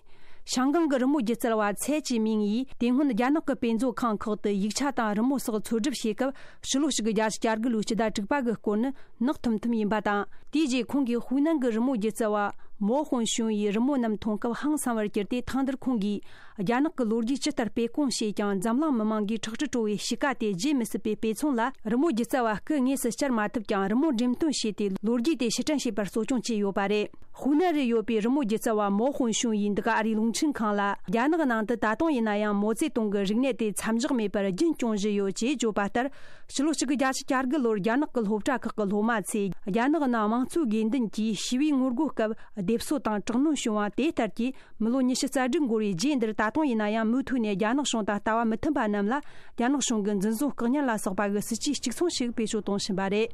ཞང་ཀང་གི་རི་མོ་སྒྱུ་རྩལ་བ་ཚའེ་ཅི་མིང་ཡིས། དེ་སྔོན་རྒྱ་ནག་གི་དཔེ་མཛོད་ཁང་ཁག་ཏུ་ཡིག་ཆ་དང་རི་མོ་སོགས་འཚོལ་སྒྲུབ་བྱེད་སྐབས། ཕྱི་ལོ་གཅིག་དགུ་བརྒྱ་དྲུག་པ་གི་སྐོར་ནི་ནག་ཐུམ་ཐུམ་ཡིན་པ་དང་། དེའི་རྗེས་ཁོང་གིས་ཧུའུ་ནན་གྱི་རི་མོ་སྒྱུ་རྩལ་བ་མོ་ཧོན་ཤུང་ཡི་རི་མོ་རྣམས་མཐོང་སྐབས་ཧང་སང་བར་གྱུར་ཏེ། ཐེངས་འདིར་ཁོང་གིས། རྒྱ་ནག་གི་ལོ་རྒྱུས་ཇི་ལྟར་སྤེལ་གོང་བྱས་ཀྱང་། འཛམ་གླིང་མི་མང་གིས་ཁྲག་དྲི་བྲོ་བའི་གཤིས་ཀ་དེ་བརྗེད་མི་སྲིད་པའི་དཔེ་མཚོན་ལ། རི་མོ་སྒྱུ་རྩལ་བ་སྐུ་དངོས་སུ་བཅར་མ་ཐུབ་ཀྱང་། རི་མོ་འགྲེམས་སྟོན་བྱས་ཏེ། ལོ་རྒྱུས་དེ་ཕྱིར་དྲན་བྱེད་པར་གཙོ་སྐྱོང་བྱས་ཡོད་པ་རེད། ཧུའུ་ནན་རུ་ཡོད་པའི་རི་མོ་སྒྱུ་རྩལ་བ་མོ་ཧོན་ཤུང་ཡིས་འདི་ག་ཨ་རིའི་རླུང་འཕྲིན་ཁང་ལ། རྒྱ་ནག་ནང་དུ་ད་དུང་ཡིན་ན་ཡང་མའོ་ཙེ་ཏུང་གི་རིག་གནས་དེ་མཚམས་འཇོག་མེད་པར་རྒྱུན་སྐྱོང་བཞིན་ཡོད་ཅེས་བརྗོད་པ་ལྟར། ཕྱི་ལོ་གཅིག་དགུ་བརྒྱད་ཅུ་གྱ་དགུ་ལོར་རྒྱ་ནག་གི་སློབ་གྲྭ་ཁག་གི་སློབ་མ་ཚོས། རྒྱ་ནག་ནང་དམངས་གཙོའི་དགོས་འདུན་གྱིས་ཞི་བའི་ངོ་རྒོལ་སྐབས་སྡེབ་གསོད་དང་དྲག་གནོན་བྱུང་བ་དེ་ལྟར་གྱི། མི་ལོ་ཉི་ཤུ་རྩ་དྲུག་འགོར་བའི་རྗེས་འདིར། ད་དུང་ཡིན་ན་ཡང་མུ་མཐུད་ནས་རྒྱ་ནག་གཞུང་དང་ལྟ་བ་མི་མཐུན་པ་རྣམས་ལ། རྒྱ་ནག་གཞུང་གི་འཛིན་བཟུང་བཀག་ཉར་ལ་སོགས་པ་གི་སྲིད་ཇུས་གཅིག་མཚུངས་ཤིག་བེད་སྤྱོད་གཏོང་བཞིན་པ་རེད།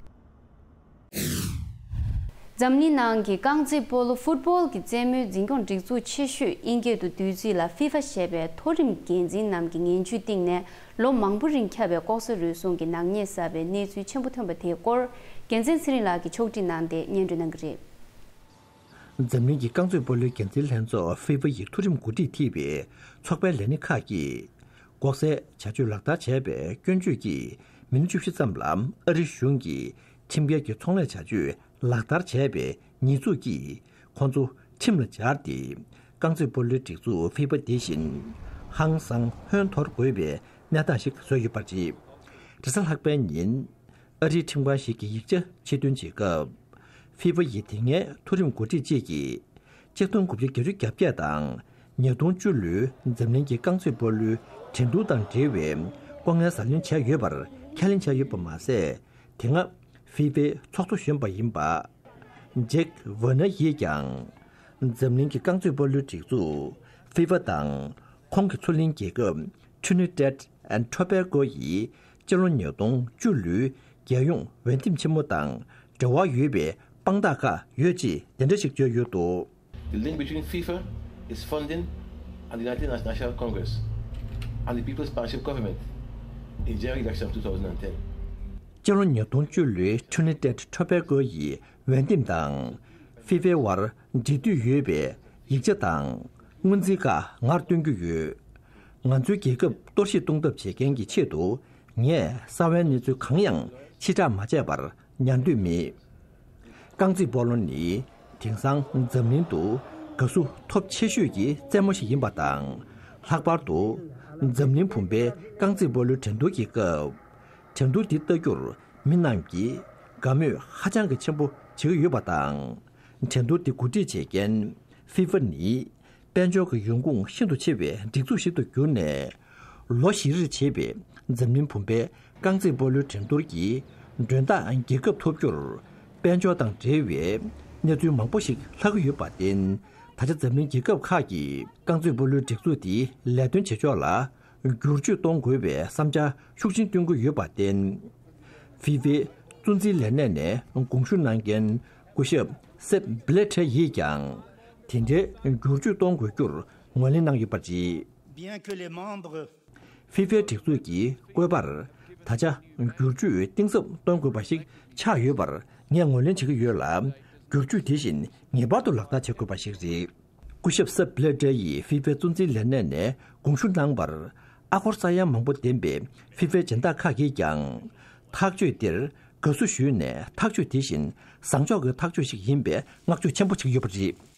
འཛམ་གླིང་ནང་གི་རྐང་རྩེད་སྤོ་ལོ་ཧྥུཊ་བོལ་གྱི་རྩེད་མོའི་འཛིན་སྐྱོང་སྒྲིག་འཛུགས་ཆེ་ཤོས་དབྱིན་སྐད་དུ་བསྡུས་ཚིག་ལ་ཧྥི་ཧྥ་ཞེས་པའི་མཐོ་རིམ་འགན་འཛིན་རྣམས་ཀྱིས་ངན་ཇུས་བཏིང་ནས། ལོ་མང་པོ་རིང་ཁྱབ་པའི་ལྐོག་ཟ་རུལ་སུངས་ཀྱི་ནག་ཉེས་བསགས་པའི་གནས་ཚུལ་ཆེན་པོ་ཐོན་པ་དེའི་སྐོར། རྒྱལ་མཚན་ཚེ་རིང་ལགས་ཀྱིས་ཕྱོགས་སྒྲིག་གནང་སྟེ་སྙན་སྒྲོན་གནང་གི་རེད། འཛམ་གླིང་གི་རྐང་རྩེད་སྤོ་ལོའི་འགན་འཛིན་ལྷན་ཚོགས་ཧྥི་ཧྥ་ཡི་མཐོ་རིམ་འགོ་ཁྲིད་ཐེ་བའི་ཚོགས་པའི་ལས་སྣེ་ཁག་གིས། ལྐོག་ཟའི་བྱ་སྤྱོད་ལག་བསྟར་བྱས་པའི་སྐྱོན་བརྗོད་ཀྱིས། མི་སྣ་བཅུ་བཞི་ཙམ་ལ་ཨ་རི་གཞུང་གིས་ཁྲིམས་འགལ་གྱི་ཚོང་ལས་བྱ་སྤྱོད་ལག་བསྟར་བྱས་པའི་ཉེས་འཛུགས་ཀྱིས། ཁོང་ཚོ་ཁྲིམས་ལ་སྦྱར་ཏེ། རྐང་རྩེད་སྤོ་ལོའི་སྒྲིག་འཛུགས་ཧྥི་ཧྥ་དེ་བཞིན་ཧང་སང་ཧོན་འཐོར་དགོས་པའི་གནས་སྟངས་ཤིག་བཟོས་ཡོད་པར་བརྗོད། རེས་གཟའ་ལྷག་པའི་ཉིན། ཨ་རིའི་ཁྲིམས་ཁང་ཞིག་གིས་ཡིག་ཆ་ཕྱིར་འདོན་བྱེད་སྐབས། ཧྥི་ཧྥ་ཡི་དེ་སྔའི་མཐོ་རིམ་འགོ་ཁྲིད་ཅིག་གིས་ཆིག་སྟོང་དགུ་བརྒྱ་བརྒྱད་ཅུ་གྱ་བརྒྱད་དང་ཉིས་སྟོང་བཅུ་ལོའི་འཛམ་གླིང་གི་རྐང་རྩེད་སྤོ་ལོའི་འགྲན་བསྡུར་དང་འབྲེལ་བའི་ལྐོག་རྔན་ཟ་ལེན་བྱས་ཡོད་པར་ཁས་ལེན་བྱས་ཡོད་པ་མ་ཟད། དེ་སྔ་ཧྥི་ཧྥའི་ཚོགས་གཙོ་གཞོན་པ་ཡིན་པ། ཇེག་ཝེ་ན་ཡིས་ཀྱང་། འཛམ་གླིང་གི་རྐང་རྩེད་སྤོ་ལོའི་སྒྲིག་འཛུགས་ཧྥི་ཧྥ་དང་ཁོང་གི་མཚོ་གླིང་རྒྱལ་ཁབ་Trinidad and Tobago ཡིས་སྤྱི་ལོ་ཉིས་སྟོང་བཅུ་ལོའི་རྒྱལ་ཡོངས་འོས་འདེམས་ཆེན་མོ་དང་འབྲེལ་བ་ཡོད་པའི་དཔང་རྟགས་ཁག་ཡོད་ཅེས་དེ་འདྲ་ཞིག་བརྗོད་ཡོད་འདུག། The link between FIFA, its funding, and the United National Congress and the People's Partnership Government in general election of two thousand and ten. སྤྱི་ལོ་ཉིས་སྟོང་བཅུ་ལོའི་Trinidad Tobago ཡི་འོས་འདེམས་དང་ཧྥི་ཧྥའི་བར་འབྲེལ་མཐུད་ཡོད་པའི་ཡིག་ཆ་དང་སྔོན་རྩིས་ཁག་ངར་སྟོན་རྒྱུ་ཡོད། ང་ཚོའི་རྒྱལ་ཁབ་གཏོར་བཤིག་གཏོང་ཐབས་བྱེད་མཁན་གྱི་ཆེད་དུ་ངས་གསང་བའི་གནས་ཚུལ་གང་ཡང་ཕྱིར་བསྒྲགས་མ་བྱས་པར་ཉན་འདོད་མེད། རྐང་རྩེད་སྤོ་ལོ་ནི་དེང་སང་འཛམ་གླིང་དུ་དགའ་བསུ་ཐོབ་ཆེ་ཤོས་ཀྱི་རྩེད་མོ་ཞིག་ཡིན་པ་དང་། ལྷག་པར་དུ་འཛམ་གླིང་བུམ་པའི་རྐང་རྩེད་སྤོ་ལོའི་འགྲན་བསྡུར་གྱི་སྐབས། འགྲན་བསྡུར་འདི་ལྟ་རྒྱུར་མི་རྣམས་ཀྱིས་དགའ་མོས་ཧ་ཅང་གི་ཆེན་པོ་བྱེད་ཀྱི་ཡོད་པ་དང་། འགྲན་བསྡུར་འདི་འགོ་ཁྲིད་བྱེད་མཁན་ཧྥི་ཧྥ་ནི། དཔལ་འབྱོར་གྱི་ཡོང་ཁུངས་ཤིན་ཏུ་ཆེ་བའི་སྒྲིག་འཛུགས་ཤིག་ཏུ་གྱུར་ནས། ལོ་བཞི་རེར་བྱེད་པའི་འཛམ་གླིང་བུམ་པའི་རྐང་རྩེད་སྤོ་ལོའི་འགྲན་བསྡུར་གྱི་མགྲོན་བདག་རྒྱལ་ཁབ་ཐོབ་རྒྱུར། དཔལ་འབྱོར་དང་འབྲེལ་བའི་གནས་ཚུལ་མང་པོ་ཞིག་ལྷག་གི་ཡོད་པར་བརྟེན། ད་ཆ་འཛམ་གླིང་རྒྱལ་ཁབ་ཁག་གིས་རྐང་རྩེད་སྤོ་ལོའི་སྒྲིག་འཛུགས་འདི་ལས་དོན་བྱེད་ཕྱོགས་ལ་བསྒྱུར་བཅོས་གཏོང་དགོས་པའི་བསམ་འཆར་ཤུགས་ཆེན་བཏོན་གྱི་ཡོད་པར་བརྟེན། ཧྥི་ཧྥའི་གཙོ་འཛིན་ལས་གནས་ནས་དགོངས་ཞུ་གནང་མཁན་སྐུ་ཞབས་སེབ་བྷི་ལེ་ཁྲེ་ཡིས་ཀྱང་། དེ་འདྲའི་བསྒྱུར་བཅོས་གཏོང་དགོས་རྒྱུར་ངོས་ལེན་གནང་ཡོད་པ་རེད། Bien que les membres ཧྥི་ཧྥའི་སྒྲིག་འཛུགས་ཀྱི་བཀོད་པར་ད་ཆ་བསྒྱུར་བཅོས་གཏིང་ཟབ་གཏོང་དགོས་པ་ཞིག་ཆགས་ཡོད་པར་ངས་ངོས་ལེན་བྱེད་ཀྱི་ཡོད་ལ། བསྒྱུར་བཅོས་དེ་བཞིན་ངེས་པར་དུ་ལག་བསྟར་བྱེད་དགོས་པ་ཞིག་རེད། སྐུ་ཞབས་སེབ་བྷི་ལེ་ཁྲེ་ཡིས་ཧྥི་ཧྥའི་གཙོ་འཛིན་ལས་གནས་ནས་དགོངས་ཞུ་གནང་བར། ཨ་སྒོར་ས་ཡ་མང་པོ་ལྡན་པའི་ཧྥི་ཧྥའི་སྦྱིན་བདག་ཁག་གིས་ཀྱང་། ཐག་གཅོད་དེར་དགའ་བསུ་ཞུས་ནས། ཐག་གཅོད་དེ་བཞིན་བཟང་ཕྱོགས་ཀྱི་ཐག་གཅོད་ཞིག་ཡིན་པའི་བསྔགས་བརྗོད་ཆེན་པོ་བྱེད་ཀྱི་ཡོད་པ་རེད།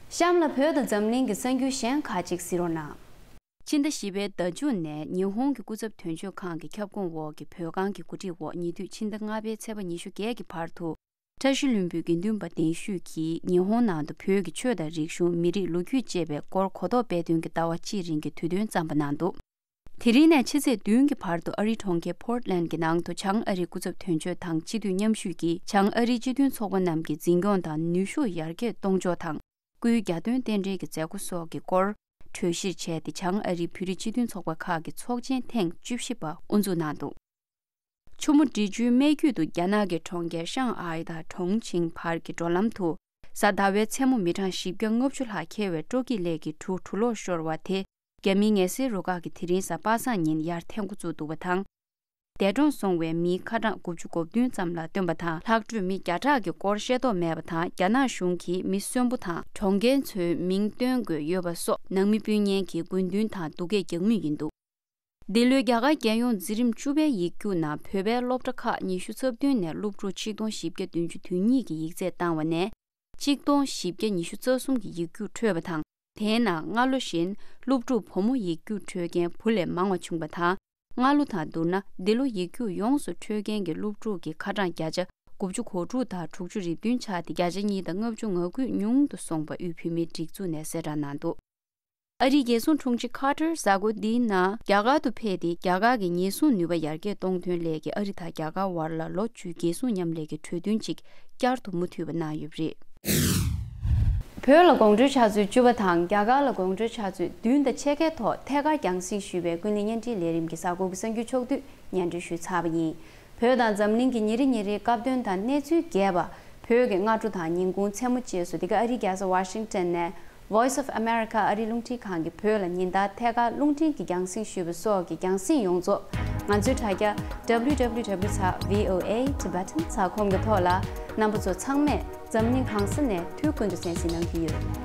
གཤམ་ལ་བོད་དང་འཛམ་གླིང་གི་གསར་འགྱུར་གཞན་ཁག་ཅིག་གཟིགས་རོགས་གནང་། ཕྱི་ཟླ་བཞི་པའི་ཟླ་མཇུག་ནས་ཉི་ཧོང་གི་སྐུ་ཚབ་དོན་གཅོད་ཁང་གི་ཁྱབ་ཁོངས་འོག་གི་བོད་ཁང་གི་གོ་སྒྲིག་འོག་ཉེ་དུས་ཕྱི་ཟླ་ལྔ་པའི་ཚེས་པ་ཉི་ཤུ་བརྒྱད་ཀྱི་བར་དུ། བཀྲ་ཤིས་ལྷུན་པོའི་དགེ་འདུན་པ་གདན་ཞུས་ཀྱིས་ཉི་ཧོང་ནང་དུ་བོད་ཀྱི་ཆོས་དང་རིག་གཞུང་། མི་རིགས། ལོ་རྒྱུས་བཅས་པའི་སྐོར་གོ་རྟོགས་སྤེལ་དོན་གྱི་ཟླ་བ་གཅིག་རིང་གི་དུས་སྟོན་བརྩམས་པ་གནང་འདུག། དེ་རིང་ནས་ཕྱི་ཚེས་བདུན་གྱི་བར་དུ་ཨ་རིའི་གྲོང་ཁྱེར་Portland གྱི་ནང་དུ་བྱང་ཨ་རིའི་སྐུ་ཚབ་དོན་གཅོད་དང་སྤྱི་འཐུས་མཉམ་ཞུགས་ཀྱིས་བྱང་ཨ་རིའི་སྤྱི་མཐུན་ཚོགས་པ་རྣམས་ཀྱི་འཛིན་སྐྱོང་དང་ནུས་ཤུགས་ཡར་རྒྱས་གཏོང་ཕྱོགས་དང་། སྐུའི་གྱ་སྟོན་རྟེན་འབྲེལ་གྱི་མཛད་སྒོ་སོགས་ཀྱི་སྐོར་གྲོས་བཞིར་བྱས་ཏེ། བྱང་ཨ་རིའི་བོད་རིགས་སྤྱི་མཐུན་ཚོགས་པ་ཁག་གི་ཚོགས་ཆེན་ཐེངས་བཅུ་བཞི་པ་དབུ་འཛུགས་གནང་འདུག། ཆུ་མོ་འབྲི་ཆུའི་སྨད་རྒྱུད་དུ་རྒྱ་ནག་གི་གྲོང་ཁྱེར་ཤང་ཨའི་དང་གྲོང་ཆིང་བར་གྱི་འགྲོ་ལམ་དུ། གཟའ་ཟླ་བའི་མཚན་མོ་མི་གྲངས་བཞི་བརྒྱ་ལྔ་བཅུ་ལྷག་འཁྱེར་བའི་སྤྲོ་སྐྱིད་ལས་ཀྱི་གྲུ་གྲུ་ལོག་ཤོར་བ་དེ། རྒྱ་མིའི་ངལ་སེལ་རུ་ཁག་གིས་དེ་རིང་གཟའ་པ་སངས་ཉིན་ཡར་འཐེན་འགོ་བཙུགས་འདུག་པ་དང་། འདས་གྲོངས་སོང་བའི་མིའི་ཁ་གྲངས་དགུ་བཅུ་གོ་བདུན་ཙམ་ལ་བཏོན་པ་དང་། ལྷག་འཕྲོས་མི་བརྒྱ་ཕྲག་གི་སྐོར་ཤེས་རྟོགས་མེད་པ་དང་། རྒྱ་ནག་གཞུང་གིས་མི་གསོན་པོ་དང་གྲོངས་མཁན་ཚོའི་མིང་སྟོན་དགོས་ཡོད་པ་སོགས་ནང་མི་སྤུན་ཉེ་གིས་དགོས་འདུན་དང་སྡུག་སྐད་རྒྱག་མུས་ཡིན་འདུག། འདི་ལོའི་རྒྱ་གར་རྒྱལ་ཡོངས་འཛིན་རིམ་བཅུ་པའི་ཡིག་རྒྱུགས་ནང་བོད་པའི་སློབ་གྲྭ་ཁག་ཉི་ཤུ་རྩ་བདུན་ནས་སློབ་ཕྲུག་ཆིག་སྟོང་བཞི་བརྒྱ་བདུན་ཅུ་དོན་གཉིས་ཀྱིས་ཡིག་ཚད་བཏང་བ་ནས། ཆིག་སྟོང་བཞི་བརྒྱ་ཉི་ཤུ་རྩ་གསུམ་གྱིས་ཡིག་རྒྱུགས་འཕྲོད་པ་དང་། དེའི་ནང་སྔ་ལོ་བཞིན་སློབ་ཕྲུག་བུ་མོ་ཡིག་རྒྱུགས་འཕྲོད་མཁན་བུ་ལས་མང་བ་བྱུང་བ་དང་། སྔ་ལོ་དང་བསྡུར་ན། འདི་ལོ་ཡིག་རྒྱུགས་ཡོངས་སུ་འཕྲོད་མཁན་གྱི་སློབ་ཕྲུག་གི་ཁ་གྲངས་བརྒྱ་ཆ་དགུ་བཅུ་གོ་དྲུག་དང་དྲུག་ཅུ་རེ་བདུན་ཆགས་ཏེ། བརྒྱ་ཆ་གཉིས་དང་ལྔ་བཅུ་ང་དགུ་ཉུང་དུ་སོང་བ་དབུས་བོད་མིའི་སྒྲིག་འཛུགས་ནས་གསལ་བསྒྲགས་གནང་འདུག། ཨ་རིའི་རྒྱལ་སྲུང་དྲུང་ཆེ་ཁ་ཏར་གཟའ་འཁོར་འདིའི་ནང་རྒྱ་གར་དུ་ཕེབས་ཏེ། རྒྱ་གར་གྱི་ཉེན་སྲུང་ནུས་པ་ཡར་རྒྱས་གཏོང་དོན་སླད་ཀྱི་ཨ་རི་དང་རྒྱ་གར་དབར་ལ་ལོ་བཅུའི་རྒྱལ་སྲུང་མཉམ་ལས་ཀྱི་གྲོས་མཐུན་ཅིག་བསྐྱར་དུ་མུ་མཐུད་པ་གནང་ཡོད་པ་རེད། བོད་ལ་དགོང་དྲོའི་ཆུ་ཚོད་བཅུ་པ་དང་རྒྱ་གར་ལ་དགོང་དྲོའི་ཆུ་ཚོད་བདུན་དང་ཕྱེད་ཀའི་ཐོག་ཐད་ཀར་རྒྱང་སྲིང་ཞུས་པའི་ཀུན་གླེང་བརྙན་འཕྲིན་ལས་རིམ་གྱི་གཟའ་འཁོར་གྱི་གསར་འགྱུར་ཕྱོགས་བསྡུས་སྙན་སྒྲོན་ཞུས་ཚར་བ་ཡིན། བོད་དང་འཛམ་གླིང་གི་ཉིན་རེ་ཉིན་རེའི་སྐབས་དོན་དང་གནས་ཚུལ་རྒྱས་པ། བོད་ཀྱི་སྔ་དྲོ་དང་ཉིན་གུང་མཚན་མོ་བཅས་སུ། འདི་ག་ཨ་རིའི་རྒྱལ་ས་ཝ་ཤིང་ཊོན་ནས་Voice of America ཨ་རིའི་རླུང་འཕྲིན་ཁང་གིས་བོད་ལ་ཉིན་ལྟར་ཐད་ཀར་རླུང་འཕྲིན་གྱི་རྒྱང་སྲིང་ཞུས་པ་སོགས་ཀྱི་རྒྱང་སྲིང་ཡོངས་རྫོགས་ང་ཚོའི་དྲ་རྒྱ་W W W ཚེག་V O A Tibetan ཚེག་ཁོམ་གྱི་ཐོག་ལ། རྣམ་པ་ཚོ་ཚང་མས་འཛམ་གླིང་གང་ས་ནས་དུས་ཀུན་ཏུ་གསན་གཟིགས་གནང་གི་ཡོད།